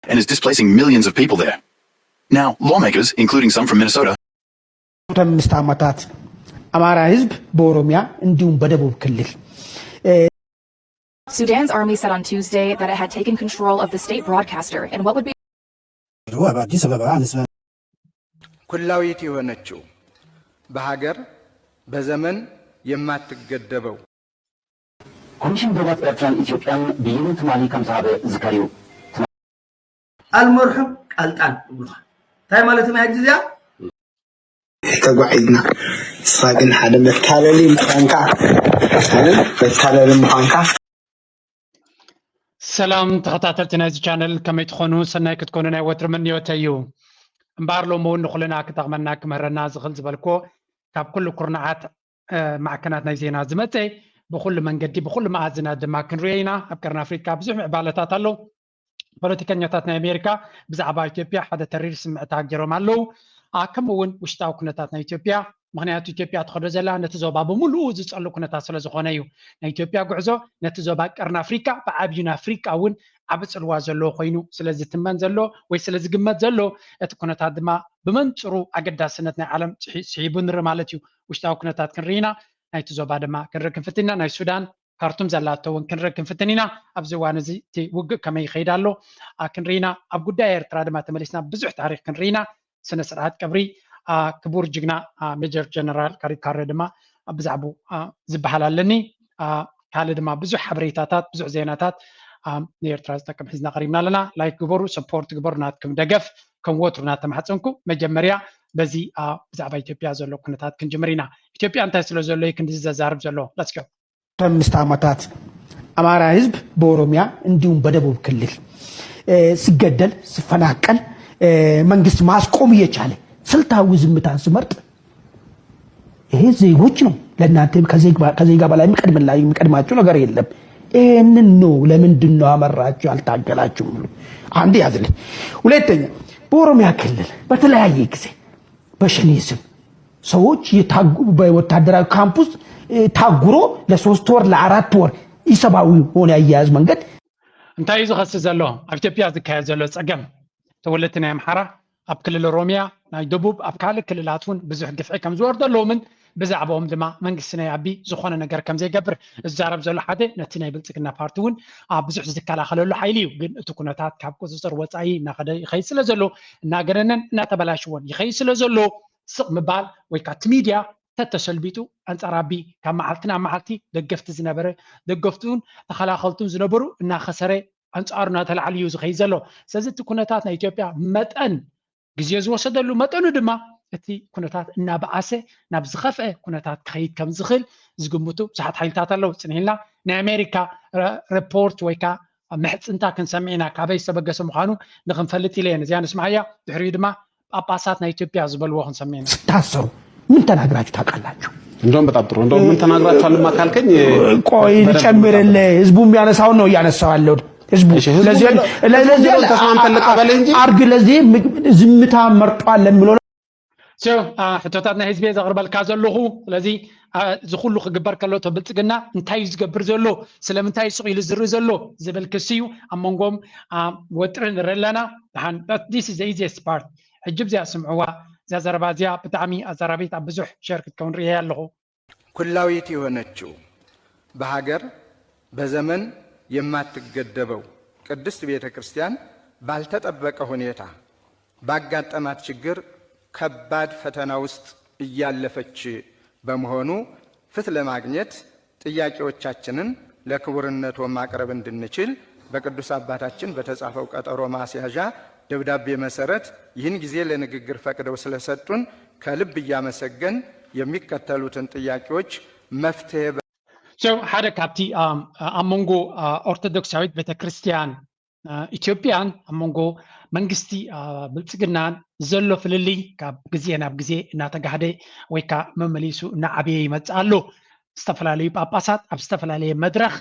and is displacing millions of people there. Now, lawmakers, including some from Minnesota, አምስት ዓመታት አማራ ህዝብ በኦሮሚያ እንዲሁም በደቡብ ክልል Sudan's army said on Tuesday that it had taken control of the state broadcaster in what would be አዲስ አበባ ኩላዊት የሆነችው በሀገር በዘመን የማትገደበው ኮሚሽን ዶባት ኤርትራን ኢትዮጵያን ብይኑ ትማሊ ከም ዝሃበ ዝዝከር እዩ። ኣልመርሑም ቃልጣን ይብሉኻ። እንታይ ማለት ናይ ሕጂ እዚኣ? ተጓዒዝና። ንስኻ ግን ሓደ መታለሊ ምዃንካ፣ ሓደ መታለሊ ምዃንካ። ሰላም ተኸታተልቲ ናይዚ ቻነል፣ ከመይ ትኾኑ? ሰናይ ክትኮኑ ናይ ወትሪ ምንዮተይ እዩ። እምበኣር ሎሚ እውን ንኹልና ክጠቕመና ክምህረና ዝኽእል ዝበልክዎ ካብ ኩሉ ኩርናዓት ማዕከናት ናይ ዜና ዝመፀ ብኩሉ መንገዲ ብኩሉ መኣዝናት ድማ ክንሪኦ ኢና። ኣብ ቀርኒ ኣፍሪካ ብዙሕ ምዕባለታት ኣሎ። ፖለቲከኛታት ናይ ኣሜሪካ ብዛዕባ ኢትዮጵያ ሓደ ተሪር ስምዕታ ገይሮም ኣለዉ። ከምኡ እውን ውሽጣዊ ኩነታት ናይ ኢትዮጵያ፣ ምክንያቱ ኢትዮጵያ ትኸዶ ዘላ ነቲ ዞባ ብምሉኡ ዝፀሉ ኩነታት ስለ ዝኾነ እዩ። ናይ ኢትዮጵያ ጉዕዞ ነቲ ዞባ ቀርኒ ኣፍሪካ ብዓብዩ ንኣፍሪካ እውን ዓቢ ፅልዋ ዘለዎ ኮይኑ ስለ ዝትመን ዘሎ ወይ ስለ ዝግመት ዘሎ፣ እቲ ኩነታት ድማ ብመንፅሩ ኣገዳስነት ናይ ዓለም ስሒቡ ንርኢ ማለት እዩ። ውሽጣዊ ኩነታት ክንርኢ ኢና፣ ናይቲ ዞባ ድማ ክንርኢ ክንፍትን ኢና። ናይ ሱዳን ካርቱም ዘላቶ እውን ክንርኢ ክንፍትን ኢና። ኣብዚ እዋን እዚ እቲ ውግእ ከመይ ይኸይድ ኣሎ ክንርኢ ኢና። ኣብ ጉዳይ ኤርትራ ድማ ተመሊስና ብዙሕ ታሪክ ክንርኢ ኢና። ስነ ስርዓት ቀብሪ ክቡር ጅግና ሜጀር ጀነራል ካሪብ ካሬ ድማ ብዛዕባኡ ዝበሃል ኣለኒ። ካልእ ድማ ብዙሕ ሓበሬታታት፣ ብዙሕ ዜናታት ንኤርትራ ዝጠቅም ሒዝና ቀሪብና ኣለና። ላይክ ግበሩ፣ ሰፖርት ግበሩ፣ ናትኩም ደገፍ ከም ወትሩ እናተማሕፀንኩ መጀመርያ በዚ ብዛዕባ ኢትዮጵያ ዘሎ ኩነታት ክንጅምር ኢና። ኢትዮጵያ እንታይ ስለ ዘሎ እዩ ክንድዚ ዘዛርብ ዘሎ? Let's go። አምስት ዓመታት አማራ ህዝብ በኦሮሚያ እንዲሁም በደቡብ ክልል ሲገደል ሲፈናቀል መንግስት ማስቆም እየቻለ ስልታዊ ዝምታን ሲመርጥ ይሄ ዜጎች ነው። ለእናንተ ከዜጋ በላይ የሚቀድማችሁ ነገር የለም። ይህንን ነው ለምንድን ነው አመራችሁ ያልታገላችሁ? አንድ ያዝልኝ። ሁለተኛ በኦሮሚያ ክልል በተለያየ ጊዜ በሸኔ ስም ሰዎች በወታደራዊ ካምፕ ውስጥ ታጉሮ ለሶስት ወር ለአራት ወር ኢሰብአዊ ሆነ አያያዝ መንገድ እንታይ እዩ ዝኸስስ ዘሎ? ኣብ ኢትዮጵያ ዝካየድ ዘሎ ፀገም ተወለድቲ ናይ ኣምሓራ ኣብ ክልል ኦሮሚያ፣ ናይ ደቡብ፣ ኣብ ካልእ ክልላት እውን ብዙሕ ግፍዒ ከም ዝወርደለዎምን ብዛዕባኦም ድማ መንግስቲ ናይ ኣቢ ዝኾነ ነገር ከም ዘይገብር ዝዛረብ ዘሎ ሓደ ነቲ ናይ ብልፅግና ፓርቲ እውን ኣብ ብዙሕ ዝከላኸለሉ ሓይሊ እዩ። ግን እቲ ኩነታት ካብ ቁፅፅር ወፃኢ እናኸደ ይኸይድ ስለ ዘሎ እናገነነን እናተበላሽዎን ይኸይድ ስለ ዘሎ ስቕ ምባል ወይ ከዓ እቲ ሚድያ ተተሰልቢጡ ኣንፃር ኣቢ ካብ መዓልቲ ናብ መዓልቲ ደገፍቲ ዝነበረ ደገፍቱን ተኸላኸልቱን ዝነበሩ እናኸሰረ ኣንፃሩ እናተላዕሉ እዩ ዝኸይድ ዘሎ። ስለዚ እቲ ኩነታት ናይ ኢትዮጵያ መጠን ግዜ ዝወሰደሉ መጠኑ ድማ እቲ ኩነታት እናበኣሰ ናብ ዝኸፍአ ኩነታት ክኸይድ ከም ዝኽእል ዝግምቱ ብዙሓት ሓይልታት ኣለዉ። ፅንሒልና ናይ ኣሜሪካ ሪፖርት ወይ ከዓ ምሕፅንታ ክንሰምዕ ኢና። ካበይ ዝተበገሰ ምዃኑ ንክንፈልጥ ኢለ እየ ነዚኣ ንስምዓያ። ድሕሪኡ ድማ ጳጳሳት ናይ ኢትዮጵያ ዝበልዎ ክንሰምዕ ኢና። ሲታሰሩ ምን ተናግራችሁ ታውቃላችሁ? እንደውም በጣም ጥሩ። እንደውም ምን ተናግራችኋል ካልከኝ ቆይ ልጨምርልህ። ህዝቡ የሚያነሳውን ነው እያነሳው ያለው ህዝቡ። ተስማምተን ልቀበል እንጂ አርግ ለዚህ ዝምታ መርጧል ለሚለው ሕቶታት ናይ ህዝቢ ዘቕርበልካ ዘለኹ። ስለዚ እዚ ኩሉ ክግበር ከሎ እቶ ብልፅግና እንታይ እዩ ዝገብር ዘሎ፣ ስለምንታይ ስቕ ኢሉ ዝርኢ ዘሎ ዝብል ክሲ እዩ ኣብ መንጎም ወጥሪ ንርኢ ኣለና። ደሓን this is the easiest part። ሕጂ ብዚኣ ስምዕዋ። እዚኣ ዘረባ እዚኣ ብጣዕሚ ኣዛራቢት ኣብ ብዙሕ ሸር ክትከውን ርእየ ኣለኹ። ኩላዊት የሆነችው በሀገር በዘመን የማትገደበው ቅድስት ቤተ ክርስቲያን ባልተጠበቀ ሁኔታ ባጋጠማት ችግር ከባድ ፈተና ውስጥ እያለፈች በመሆኑ ፍትህ ለማግኘት ጥያቄዎቻችንን ለክቡርነቶ ማቅረብ እንድንችል በቅዱስ አባታችን በተጻፈው ቀጠሮ ማስያዣ ደብዳቤ መሰረት ይህን ጊዜ ለንግግር ፈቅደው ስለሰጡን ከልብ እያመሰገን የሚከተሉትን ጥያቄዎች መፍትሄ ሓደ ካብቲ ኣብ መንጎ ኦርቶዶክሳዊት ቤተክርስትያን ኢትዮጵያን ኣብ መንጎ መንግስቲ ብልፅግናን ዘሎ ፍልልይ ካብ ግዜ ናብ ግዜ እናተጋህደ ወይ ከዓ መመሊሱ እናዓበየ ይመፅእ ኣሎ። ዝተፈላለዩ ጳጳሳት ኣብ ዝተፈላለየ መድረክ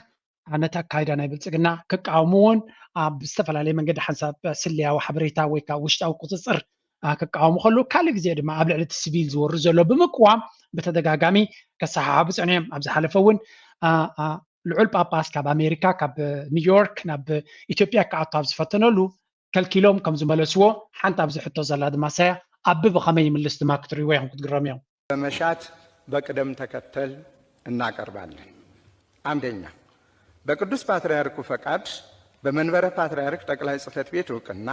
ነቲ ኣካይዳ ናይ ብልፅግና ክቃወምዎን ኣብ ዝተፈላለየ መንገዲ ሓንሳብ ስለያዊ ሓበሬታ ወይ ከዓ ውሽጣዊ ቁፅፅር ክቃወሙ ከለዉ ካልእ ግዜ ድማ ኣብ ልዕሊ እቲ ስቪል ዝወርድ ዘሎ ብምቅዋም ብተደጋጋሚ ከሰሓሓቡ ፀኒሖም። ኣብ ዝሓለፈ እውን ልዑል ጳጳስ ካብ ኣሜሪካ ካብ ኒውዮርክ ናብ ኢትዮጵያ ክኣቱ ኣብ ዝፈተነሉ ከልኪሎም ከም ዝመለስዎ፣ ሓንቲ ኣብዚ ሕቶ ዘላ ድማ ሳያ ኣቢ ብኸመይ ይምልስ ድማ ክትርእይዎ ኢኹም ክትግረሙ እዮም። በመሻት በቅደም ተከተል እናቀርባለን። አንደኛ፣ በቅዱስ ፓትርያርኩ ፈቃድ በመንበረ ፓትርያርክ ጠቅላይ ጽሕፈት ቤት እውቅና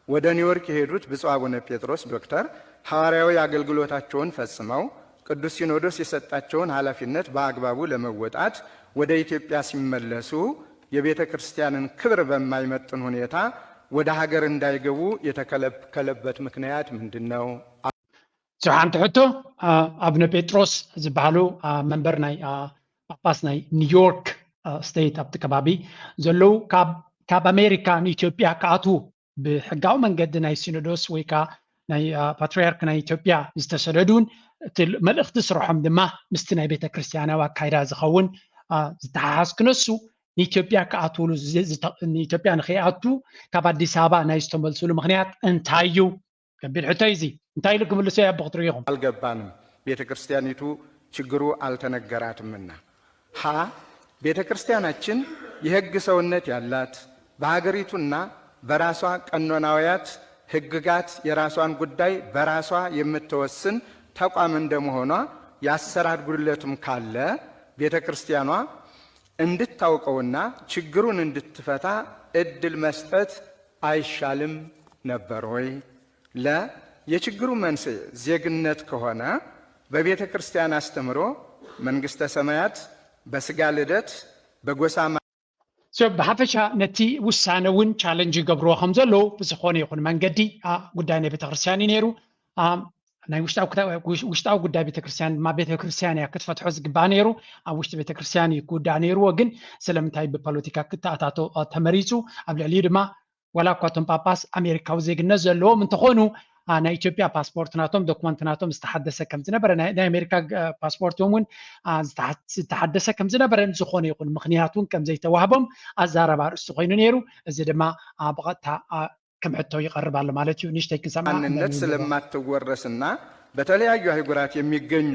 ወደ ኒውዮርክ የሄዱት ብፁዕ አቡነ ጴጥሮስ ዶክተር ሐዋርያዊ አገልግሎታቸውን ፈጽመው ቅዱስ ሲኖዶስ የሰጣቸውን ኃላፊነት በአግባቡ ለመወጣት ወደ ኢትዮጵያ ሲመለሱ የቤተ ክርስቲያንን ክብር በማይመጥን ሁኔታ ወደ ሀገር እንዳይገቡ የተከለከለበት ምክንያት ምንድን ነው? እዚኣ ሓንቲ ሕቶ። ኣቡነ ጴጥሮስ ዝበሃሉ መንበር ናይ ጳጳስ ናይ ኒውዮርክ ስቴት ኣብቲ ከባቢ ዘለዉ ካብ ኣሜሪካ ንኢትዮጵያ ክኣትዉ ብሕጋዊ መንገዲ ናይ ሲኖዶስ ወይ ከዓ ናይ ፓትሪያርክ ናይ ኢትዮጵያ ዝተሰደዱን እቲ መልእኽቲ ስርሖም ድማ ምስቲ ናይ ቤተክርስትያናዊ ኣካይዳ ዝኸውን ዝተሓሓዝ ክነሱ ንኢትዮጵያ ክኣትውሉ ንኢትዮጵያ ንከይኣቱ ካብ ኣዲስ ኣበባ ናይ ዝተመልስሉ ምክንያት እንታይ እዩ? ከቢድ ሕቶ እዩ እዚ። እንታይ ኢሉ ክምልሶ እዩ ኣቦ ክትሪኢኹም? አልገባንም። ቤተ ክርስቲያኒቱ ችግሩ አልተነገራትምና። ሀ ቤተ ክርስቲያናችን የህግ ሰውነት ያላት በሀገሪቱና በራሷ ቀኖናውያት ህግጋት የራሷን ጉዳይ በራሷ የምትወስን ተቋም እንደመሆኗ የአሰራር ጉድለትም ካለ ቤተ ክርስቲያኗ እንድታውቀውና ችግሩን እንድትፈታ እድል መስጠት አይሻልም ነበር ወይ? ለ የችግሩ መንስኤ ዜግነት ከሆነ በቤተ ክርስቲያን አስተምሮ መንግስተ ሰማያት በስጋ ልደት በጎሳ ብሓፈሻ ነቲ ውሳነ እውን ቻለንጅ ይገብርዎ ከም ዘለዉ ብዝኾነ ይኹን መንገዲ ጉዳይ ናይ ቤተክርስትያን እዩ ነይሩ። ናይ ውሽጣዊ ጉዳይ ቤተክርስትያን ድማ ቤተክርስትያን እያ ክትፈትሖ ዝግባእ ነይሩ። ኣብ ውሽጢ ቤተክርስትያን እዩ ክውዳእ ነይርዎ። ግን ስለምንታይ ብፖለቲካ ክተኣታቶ ተመሪፁ? ኣብ ልዕሊኡ ድማ ዋላ እኳ እቶም ጳጳስ ኣሜሪካዊ ዜግነት ዘለዎም እንተኾኑ ናይ ኢትዮጵያ ፓስፖርት ናቶም ዶክመንት ናቶም ዝተሓደሰ ከም ዝነበረ ናይ ኣሜሪካ ፓስፖርት እውን ዝተሓደሰ ከም ዝነበረ ዝኾነ ይኹን ምክንያት እውን ከም ዘይተዋህቦም ኣዛረባ ኣርእስቲ ኮይኑ ነይሩ። እዚ ድማ ብቐጥታ ከም ሕቶ ይቐርብ ኣሎ ማለት እዩ። ንእሽተይ ክንሰምዓ ማንነት ስለማትወረስና በተለያዩ አህጉራት የሚገኙ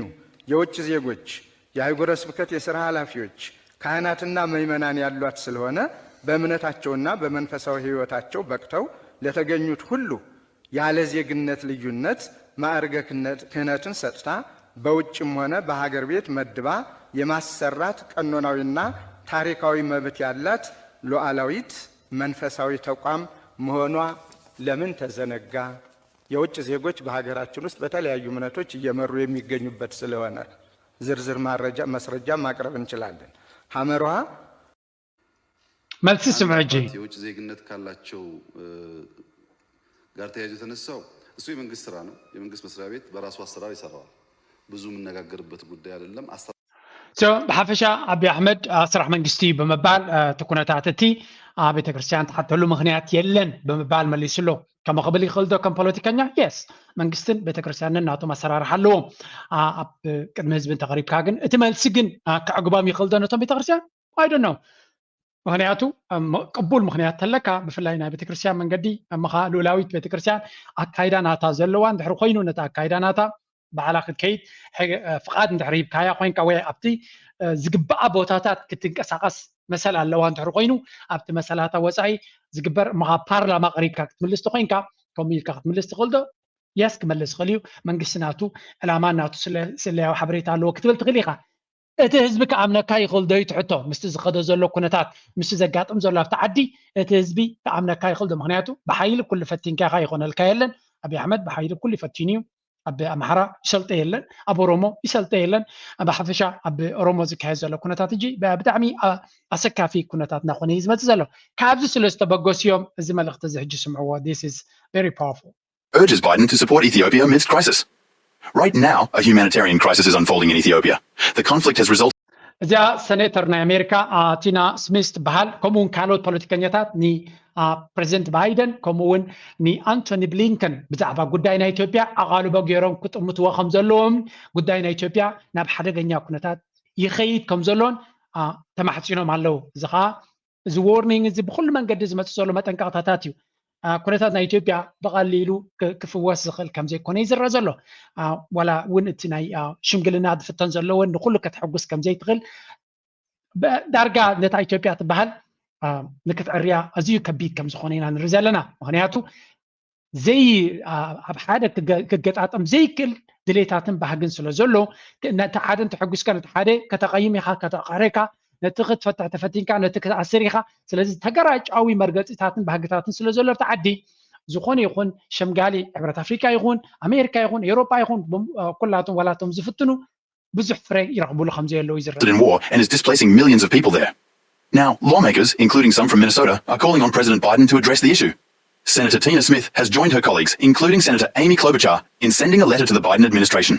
የውጭ ዜጎች የአህጉረ ስብከት የስራ ኃላፊዎች ካህናትና ምዕመናን ያሏት ስለሆነ በእምነታቸውና በመንፈሳዊ ሕይወታቸው በቅተው ለተገኙት ሁሉ ያለ ዜግነት ልዩነት ማዕርገ ክህነትን ሰጥታ በውጭም ሆነ በሀገር ቤት መድባ የማሰራት ቀኖናዊና ታሪካዊ መብት ያላት ሉዓላዊት መንፈሳዊ ተቋም መሆኗ ለምን ተዘነጋ? የውጭ ዜጎች በሀገራችን ውስጥ በተለያዩ እምነቶች እየመሩ የሚገኙበት ስለሆነ ዝርዝር ማረጃ መስረጃ ማቅረብ እንችላለን። ሐመርሃ መልስ ስምዑ እጂ የውጭ ዜግነት ካላቸው ጋር ተያይዞ የተነሳው እሱ የመንግስት ስራ ነው። የመንግስት መስሪያ ቤት በራሱ አሰራር ይሰራዋል። ብዙ የምነጋገርበት ጉዳይ አይደለም። ብሓፈሻ ኣቢ ኣሕመድ ስራሕ መንግስቲ እዩ ብምባል እቲ ኩነታት እቲ ቤተክርስትያን ትሓተሉ ምክንያት የለን ብምባል መሊሱ ኣሎ። ከመ ክብል ይኽእል ዶ ከም ፖለቲከኛ? የስ መንግስትን ቤተክርስትያንን ናቶም ኣሰራርሓ ኣለዎም። ኣብ ቅድሚ ህዝቢ እንተቕሪብካ ግን እቲ መልሲ ግን ክዕግቦም ይኽእል ዶ ነቶም ቤተክርስትያን? I don't know። ምክንያቱ ቅቡል ምክንያት ተለካ ብፍላይ ናይ ቤተክርስትያን መንገዲ ምኻ ልኡላዊት ቤተክርስትያን ኣካይዳ ናታ ዘለዋ እንድሕሪ ኮይኑ ነቲ ኣካይዳ ናታ ባዕላ ክትከይድ ፍቓድ እንድሕሪ ሂብካያ ኮይንካ ወይ ኣብቲ ዝግባኣ ቦታታት ክትንቀሳቐስ መሰል ኣለዋ እንድሕሪ ኮይኑ ኣብቲ መሰላታ ወፃኢ ዝግበር እሞ ካብ ፓርላማ ቀሪብካ ክትምልስ ተኮይንካ ከምኡ ኢልካ ክትምልስ ትኽእል ዶ? የስ ክመልስ ይኽእል እዩ። መንግስቲ ናቱ ዕላማ ናቱ ስለያዊ ሓበሬታ ኣለዎ ክትብል ትኽእል ኢኻ። እቲ ህዝቢ ክኣምነካ ይኽእል ዶ እዩ ትሕቶ ምስቲ ዝኸዶ ዘሎ ኩነታት ምስቲ ዘጋጥም ዘሎ ኣብቲ ዓዲ እቲ ህዝቢ ክኣምነካ ይኽእል ዶ? ምክንያቱ ብሓይሊ ኩሉ ፈቲንካ ኢኻ ይኾነልካ የለን። ኣብይ ኣሕመድ ብሓይሊ ኩሉ ፈቲኑ እዩ። ኣብ ኣምሓራ ይሰልጠ የለን፣ ኣብ ኦሮሞ ይሰልጠ የለን። ብሓፈሻ ኣብ ኦሮሞ ዝካየድ ዘሎ ኩነታት እጂ ብጣዕሚ ኣሰካፊ ኩነታት እናኾነ እዩ ዝመፅእ ዘሎ። ካብዚ ስለ ዝተበገሱ እዮም እዚ መልእኽቲ እዚ ሕጂ ስምዕዎ። This is very powerful. Urges Biden to support Ethiopia amidst crisis. Right now, a humanitarian crisis is unfolding in Ethiopia. The conflict has resulted እዚኣ ሰኔተር ናይ ኣሜሪካ ቲና ስሚዝ ትበሃል። ከምኡ እውን ካልኦት ፖለቲከኛታት ንፕሬዚደንት ባይደን ከምኡ እውን ንኣንቶኒ ብሊንከን ብዛዕባ ጉዳይ ናይ ኢትዮጵያ ኣቓልቦ ገይሮም ክጥምትዎ ከም ዘለዎም ጉዳይ ናይ ኢትዮጵያ ናብ ሓደገኛ ኩነታት ይኸይድ ከም ዘሎን ተማሕፂኖም ኣለዉ። እዚ ከዓ እዚ ዎርኒንግ እዚ ብኩሉ መንገዲ ዝመፅእ ዘሎ መጠንቀቕታታት እዩ። ኩነታት ናይ ኢትዮጵያ ብቐሊሉ ክፍወስ ዝኽእል ከም ዘይኮነ ይዝረ ዘሎ። ዋላ እውን እቲ ናይ ሽምግልና ዝፍተን ዘለዎን ንኩሉ ከተሐጉስ ከም ዘይትኽእል ዳርጋ ነታ ኢትዮጵያ ትበሃል ንክትዕርያ ኣዝዩ ከቢድ ከም ዝኾነ ኢና ንርኢ ዘለና። ምክንያቱ ዘይ ኣብ ሓደ ክገጣጠም ዘይክእል ድሌታትን ባህግን ስለ ዘሎ፣ ነቲ ሓደ እንተሐጒስካ ነቲ ሓደ ከተቐይም ኢኻ፣ ከተቕሕረካ፣ ነቲ ክትፈትሕ ተፈቲንካ ነቲ ክትኣስር ኢኻ። ስለዚ ተገራጫዊ መርገፂታትን ባህግታትን ስለ ዘሎ ኣብቲ ዓዲ ዝኾነ ይኹን ሸምጋሊ ሕብረት ኣፍሪካ ይኹን ኣሜሪካ ይኹን ኤውሮጳ ይኹን ኩላቶም ዋላቶም ዝፍትኑ ብዙሕ ፍረ ይረኽብሉ ከም ዘየለዉ ይዝረብ። in war and is displacing millions of people there. Now, lawmakers, including some from Minnesota, are calling on President Biden to address the issue. Senator Tina Smith has joined her colleagues, including Senator Amy Klobuchar, in sending a letter to the Biden administration.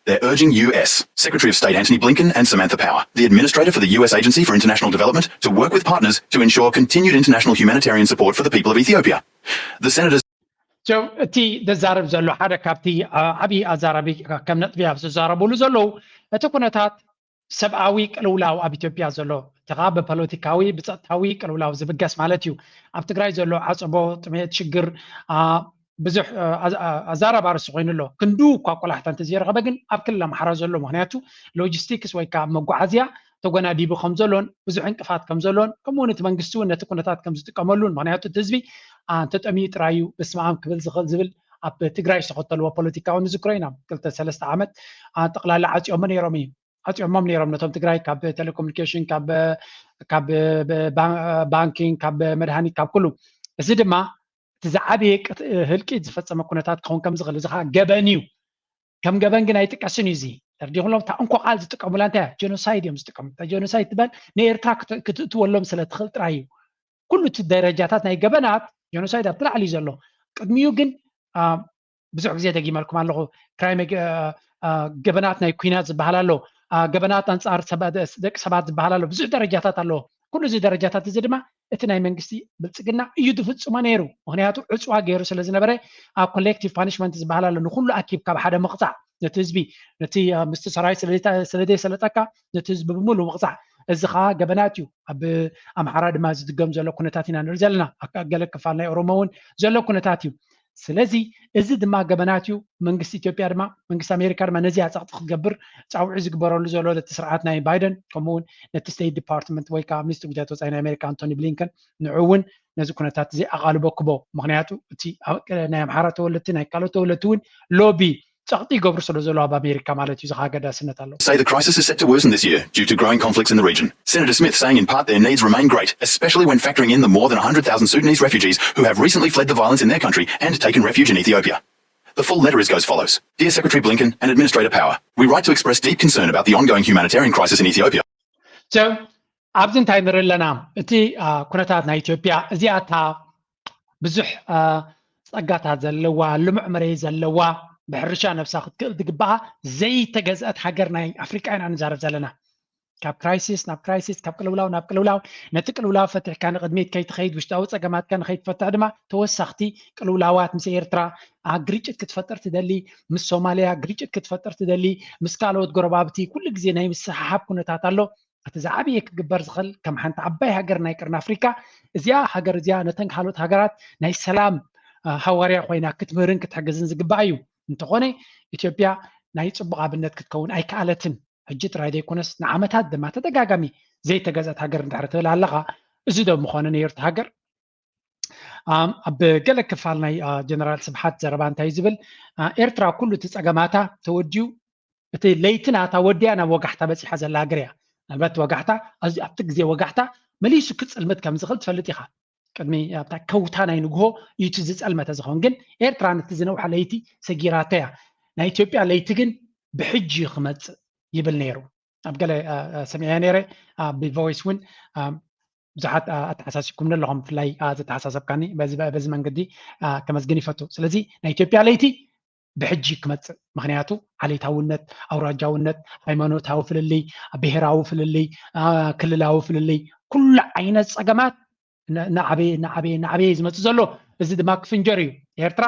They're urging U S Secretary of State Antony Blinken and Samantha Power, the administrator for the U S Agency for International Development, to work with partners to ensure continued international humanitarian support for the people of Ethiopia. The senators እቲ ዘዛርብ ዘሎ ሓደ ካብቲ ዓብዪ ኣዛራቢ ከም ነጥቢ ኣብ ዝዛረብሉ ዘለዉ እቲ ኩነታት ሰብኣዊ ቅልውላው ኣብ ኢትዮጵያ ዘሎ እቲ ከዓ ብፖለቲካዊ ብፀጥታዊ ቅልውላው ዝብገስ ማለት እዩ። ኣብ ትግራይ ዘሎ ዓፀቦ፣ ጥሜት፣ ሽግር ብዙሕ ኣዛራቢ ኣርእስቲ ኮይኑ ኣሎ። ክንዱ እኳ ቆላሕታ እንተዘይረኸበ ግን ኣብ ክልል ኣምሓራ ዘሎ፣ ምክንያቱ ሎጂስቲክስ ወይ ከዓ መጓዓዝያ ተጎናዲቡ ከም ዘሎን ብዙሕ ዕንቅፋት ከም ዘሎን ከምኡ እውን እቲ መንግስቲ እውን ነቲ ኩነታት ከም ዝጥቀመሉን፣ ምክንያቱ እቲ ህዝቢ ተጠሚዩ ጥራይ እዩ በስመኣም ክብል ዝኽእል ዝብል ኣብ ትግራይ ዝተኸተልዎ ፖለቲካ እውን ንዝክሮ ኢና። ክልተ ሰለስተ ዓመት ጠቕላላ ዓፂኦሞ ነይሮም እዩ ዓፂኦሞም ነይሮም ነቶም ትግራይ ካብ ቴሌኮሙኒኬሽን ካብ ባንኪንግ ካብ መድሃኒት ካብ ኩሉ። እዚ ድማ እቲ ዝዓበየ ህልቂት ዝፈፀመ ኩነታት ክኸውን ከም ዝኽእል፣ እዚ ከዓ ገበን እዩ። ከም ገበን ግን ኣይጥቀስን እዩ። እዚ ተርዲኹሎም እታ እንኮ ቃል ዝጥቀሙላ እንታይ ጀኖሳይድ እዮም ዝጥቀሙ። ጀኖሳይድ ትበል ንኤርትራ ክትእትወሎም ስለ ትኽእል ጥራይ እዩ። ኩሉ እቲ ደረጃታት ናይ ገበናት ጀኖሳይድ ኣብቲ ላዕሊ እዩ ዘሎ። ቅድሚኡ ግን ብዙሕ ግዜ ደጊመልኩም ኣለኹ። ክራይም ገበናት ናይ ኩናት ዝበሃል ኣሎ፣ ገበናት ኣንፃር ደቂ ሰባት ዝበሃል ኣሎ። ብዙሕ ደረጃታት ኣለዎ። ኩሉ እዚ ደረጃታት እዚ ድማ እቲ ናይ መንግስቲ ብልፅግና እዩ ዝፍፅሞ ነይሩ። ምክንያቱ ዕፅዋ ገይሩ ስለ ዝነበረ ኣብ ኮሌክቲቭ ፓኒሽመንት ዝበሃል ኣሎ። ንኩሉ ኣኪብ ካብ ሓደ ምቕፃዕ፣ ነቲ ህዝቢ ነቲ ምስቲ ሰራዊት ስለዘይሰለጠካ ነቲ ህዝቢ ብምሉ ምቕፃዕ፣ እዚ ከዓ ገበናት እዩ። ኣብ ኣምሓራ ድማ ዝድገም ዘሎ ኩነታት ኢና ንርኢ ዘለና። ኣብ ገለ ክፋል ናይ ኦሮሞ እውን ዘሎ ኩነታት እዩ። ስለዚ እዚ ድማ ገበናት እዩ። መንግስቲ ኢትዮጵያ ድማ መንግስቲ ኣሜሪካ ድማ ነዚኣ ፀቕጢ ክትገብር ፃውዒ ዝግበረሉ ዘሎ ነቲ ስርዓት ናይ ባይደን ከምኡውን ነቲ ስቴት ዲፓርትመንት ወይ ከዓ ሚኒስትሪ ጉዳያት ወፃኢ ናይ ኣሜሪካ ኣንቶኒ ብሊንከን ንዑ እውን ነዚ ኩነታት እዚ ኣቓልቦ ክቦ። ምክንያቱ እቲ ናይ ኣምሓራ ተወለድቲ ናይ ካልኦት ተወለድቲ እውን ሎቢ ፀቕጢ ይገብሩ ስለ ዘለዉ ኣብ ኣሜሪካ ማለት እዩ። እዚ ከዓ ኣገዳስነት ኣለዎ። say the crisis is set to worsen this year due to growing conflicts in the region. Senator Smith saying in part their needs remain great, especially when factoring in the more than one hundred thousand Sudanese refugees who have recently fled the violence in their country and taken refuge in Ethiopia. The full letter is goes follows. Dear Secretary Blinken and Administrator Power, we write to express deep concern about the ongoing humanitarian crisis in Ethiopia. ኣብዚ እንታይ ንርኢ ኣለና? እቲ ኩነታት ናይ ኢትዮጵያ እዚኣታ ብዙሕ ፀጋታት ዘለዋ፣ ልሙዕ መሬት ዘለዋ፣ ብሕርሻ ነብሳ ክትክእል ዝግባኣ ዘይተገዝአት ሃገር ናይ ኣፍሪቃ ኢና ንዛረብ ዘለና። ካብ ክራይሲስ ናብ ክራይሲስ፣ ካብ ቅልውላው ናብ ቅልውላው፣ ነቲ ቅልውላው ፈቲሕካ ንቕድሚት ከይትኸይድ፣ ውሽጣዊ ፀገማትካ ንኸይትፈትሕ ድማ ተወሳኽቲ ቅልውላዋት ምስ ኤርትራ ግርጭት ክትፈጥር ትደሊ፣ ምስ ሶማልያ ግርጭት ክትፈጥር ትደሊ፣ ምስ ካልኦት ጎረባብቲ ኩሉ ግዜ ናይ ምስሕሓብ ኩነታት ኣሎ። እቲ ዝዓበየ ክግበር ዝኽእል ከም ሓንቲ ዓባይ ሃገር ናይ ቅርኒ ኣፍሪካ እዚኣ ሃገር እዚኣ ነተን ካልኦት ሃገራት ናይ ሰላም ሃዋርያ ኮይና ክትምህርን ክትሕግዝን ዝግባእ እዩ። እንተኾነ ኢትዮጵያ ናይ ፅቡቕ ኣብነት ክትከውን ኣይከኣለትን። ሕጂ ጥራይ ዘይኮነስ ንዓመታት ድማ ተደጋጋሚ ዘይተገዝአት ሃገር እንድሕር ትብል ኣለኻ፣ እዚ ዶ ምኾነ ነይሩ እቲ ሃገር? ኣብ ገለ ክፋል ናይ ጀነራል ስብሓት ዘረባ እንታይ ዝብል፣ ኤርትራ ኩሉ እቲ ፀገማታ ተወዲኡ እቲ ለይቲ ናታ ወዲያ ናብ ወጋሕታ በፂሓ ዘላ ሃገር እያ። ምናልባት ወጋሕታ ኣብቲ ግዜ ወጋሕታ መሊሱ ክፅልምት ከም ዝኽእል ትፈልጥ ኢኻ። ቅድሚ ኣብታ ከውታ ናይ ንግሆ እዩ እቲ ዝፀልመተ ዝኸውን፣ ግን ኤርትራ ነቲ ዝነውሐ ለይቲ ሰጊራቶ እያ። ናይ ኢትዮጵያ ለይቲ ግን ብሕጂ እዩ ክመፅእ ይብል ነይሩ። ኣብ ገለ ሰሚዐ ነይረ ብቮይስ እውን ብዙሓት ኣተሓሳሲብኩም ኣለኹም፣ ብፍላይ ዘተሓሳሰብካኒ በዚ መንገዲ ከመስግን ይፈቱ። ስለዚ ናይ ኢትዮጵያ ለይቲ ብሕጂ ክመፅእ፣ ምክንያቱ ዓሌታውነት፣ ኣውራጃውነት፣ ሃይማኖታዊ ፍልልይ፣ ብሄራዊ ፍልልይ፣ ክልላዊ ፍልልይ፣ ኩሉ ዓይነት ፀገማት እናዓበየ እናዓበየ እናዓበየ እዩ ዝመፅእ ዘሎ። እዚ ድማ ክፍንጀር እዩ። ኤርትራ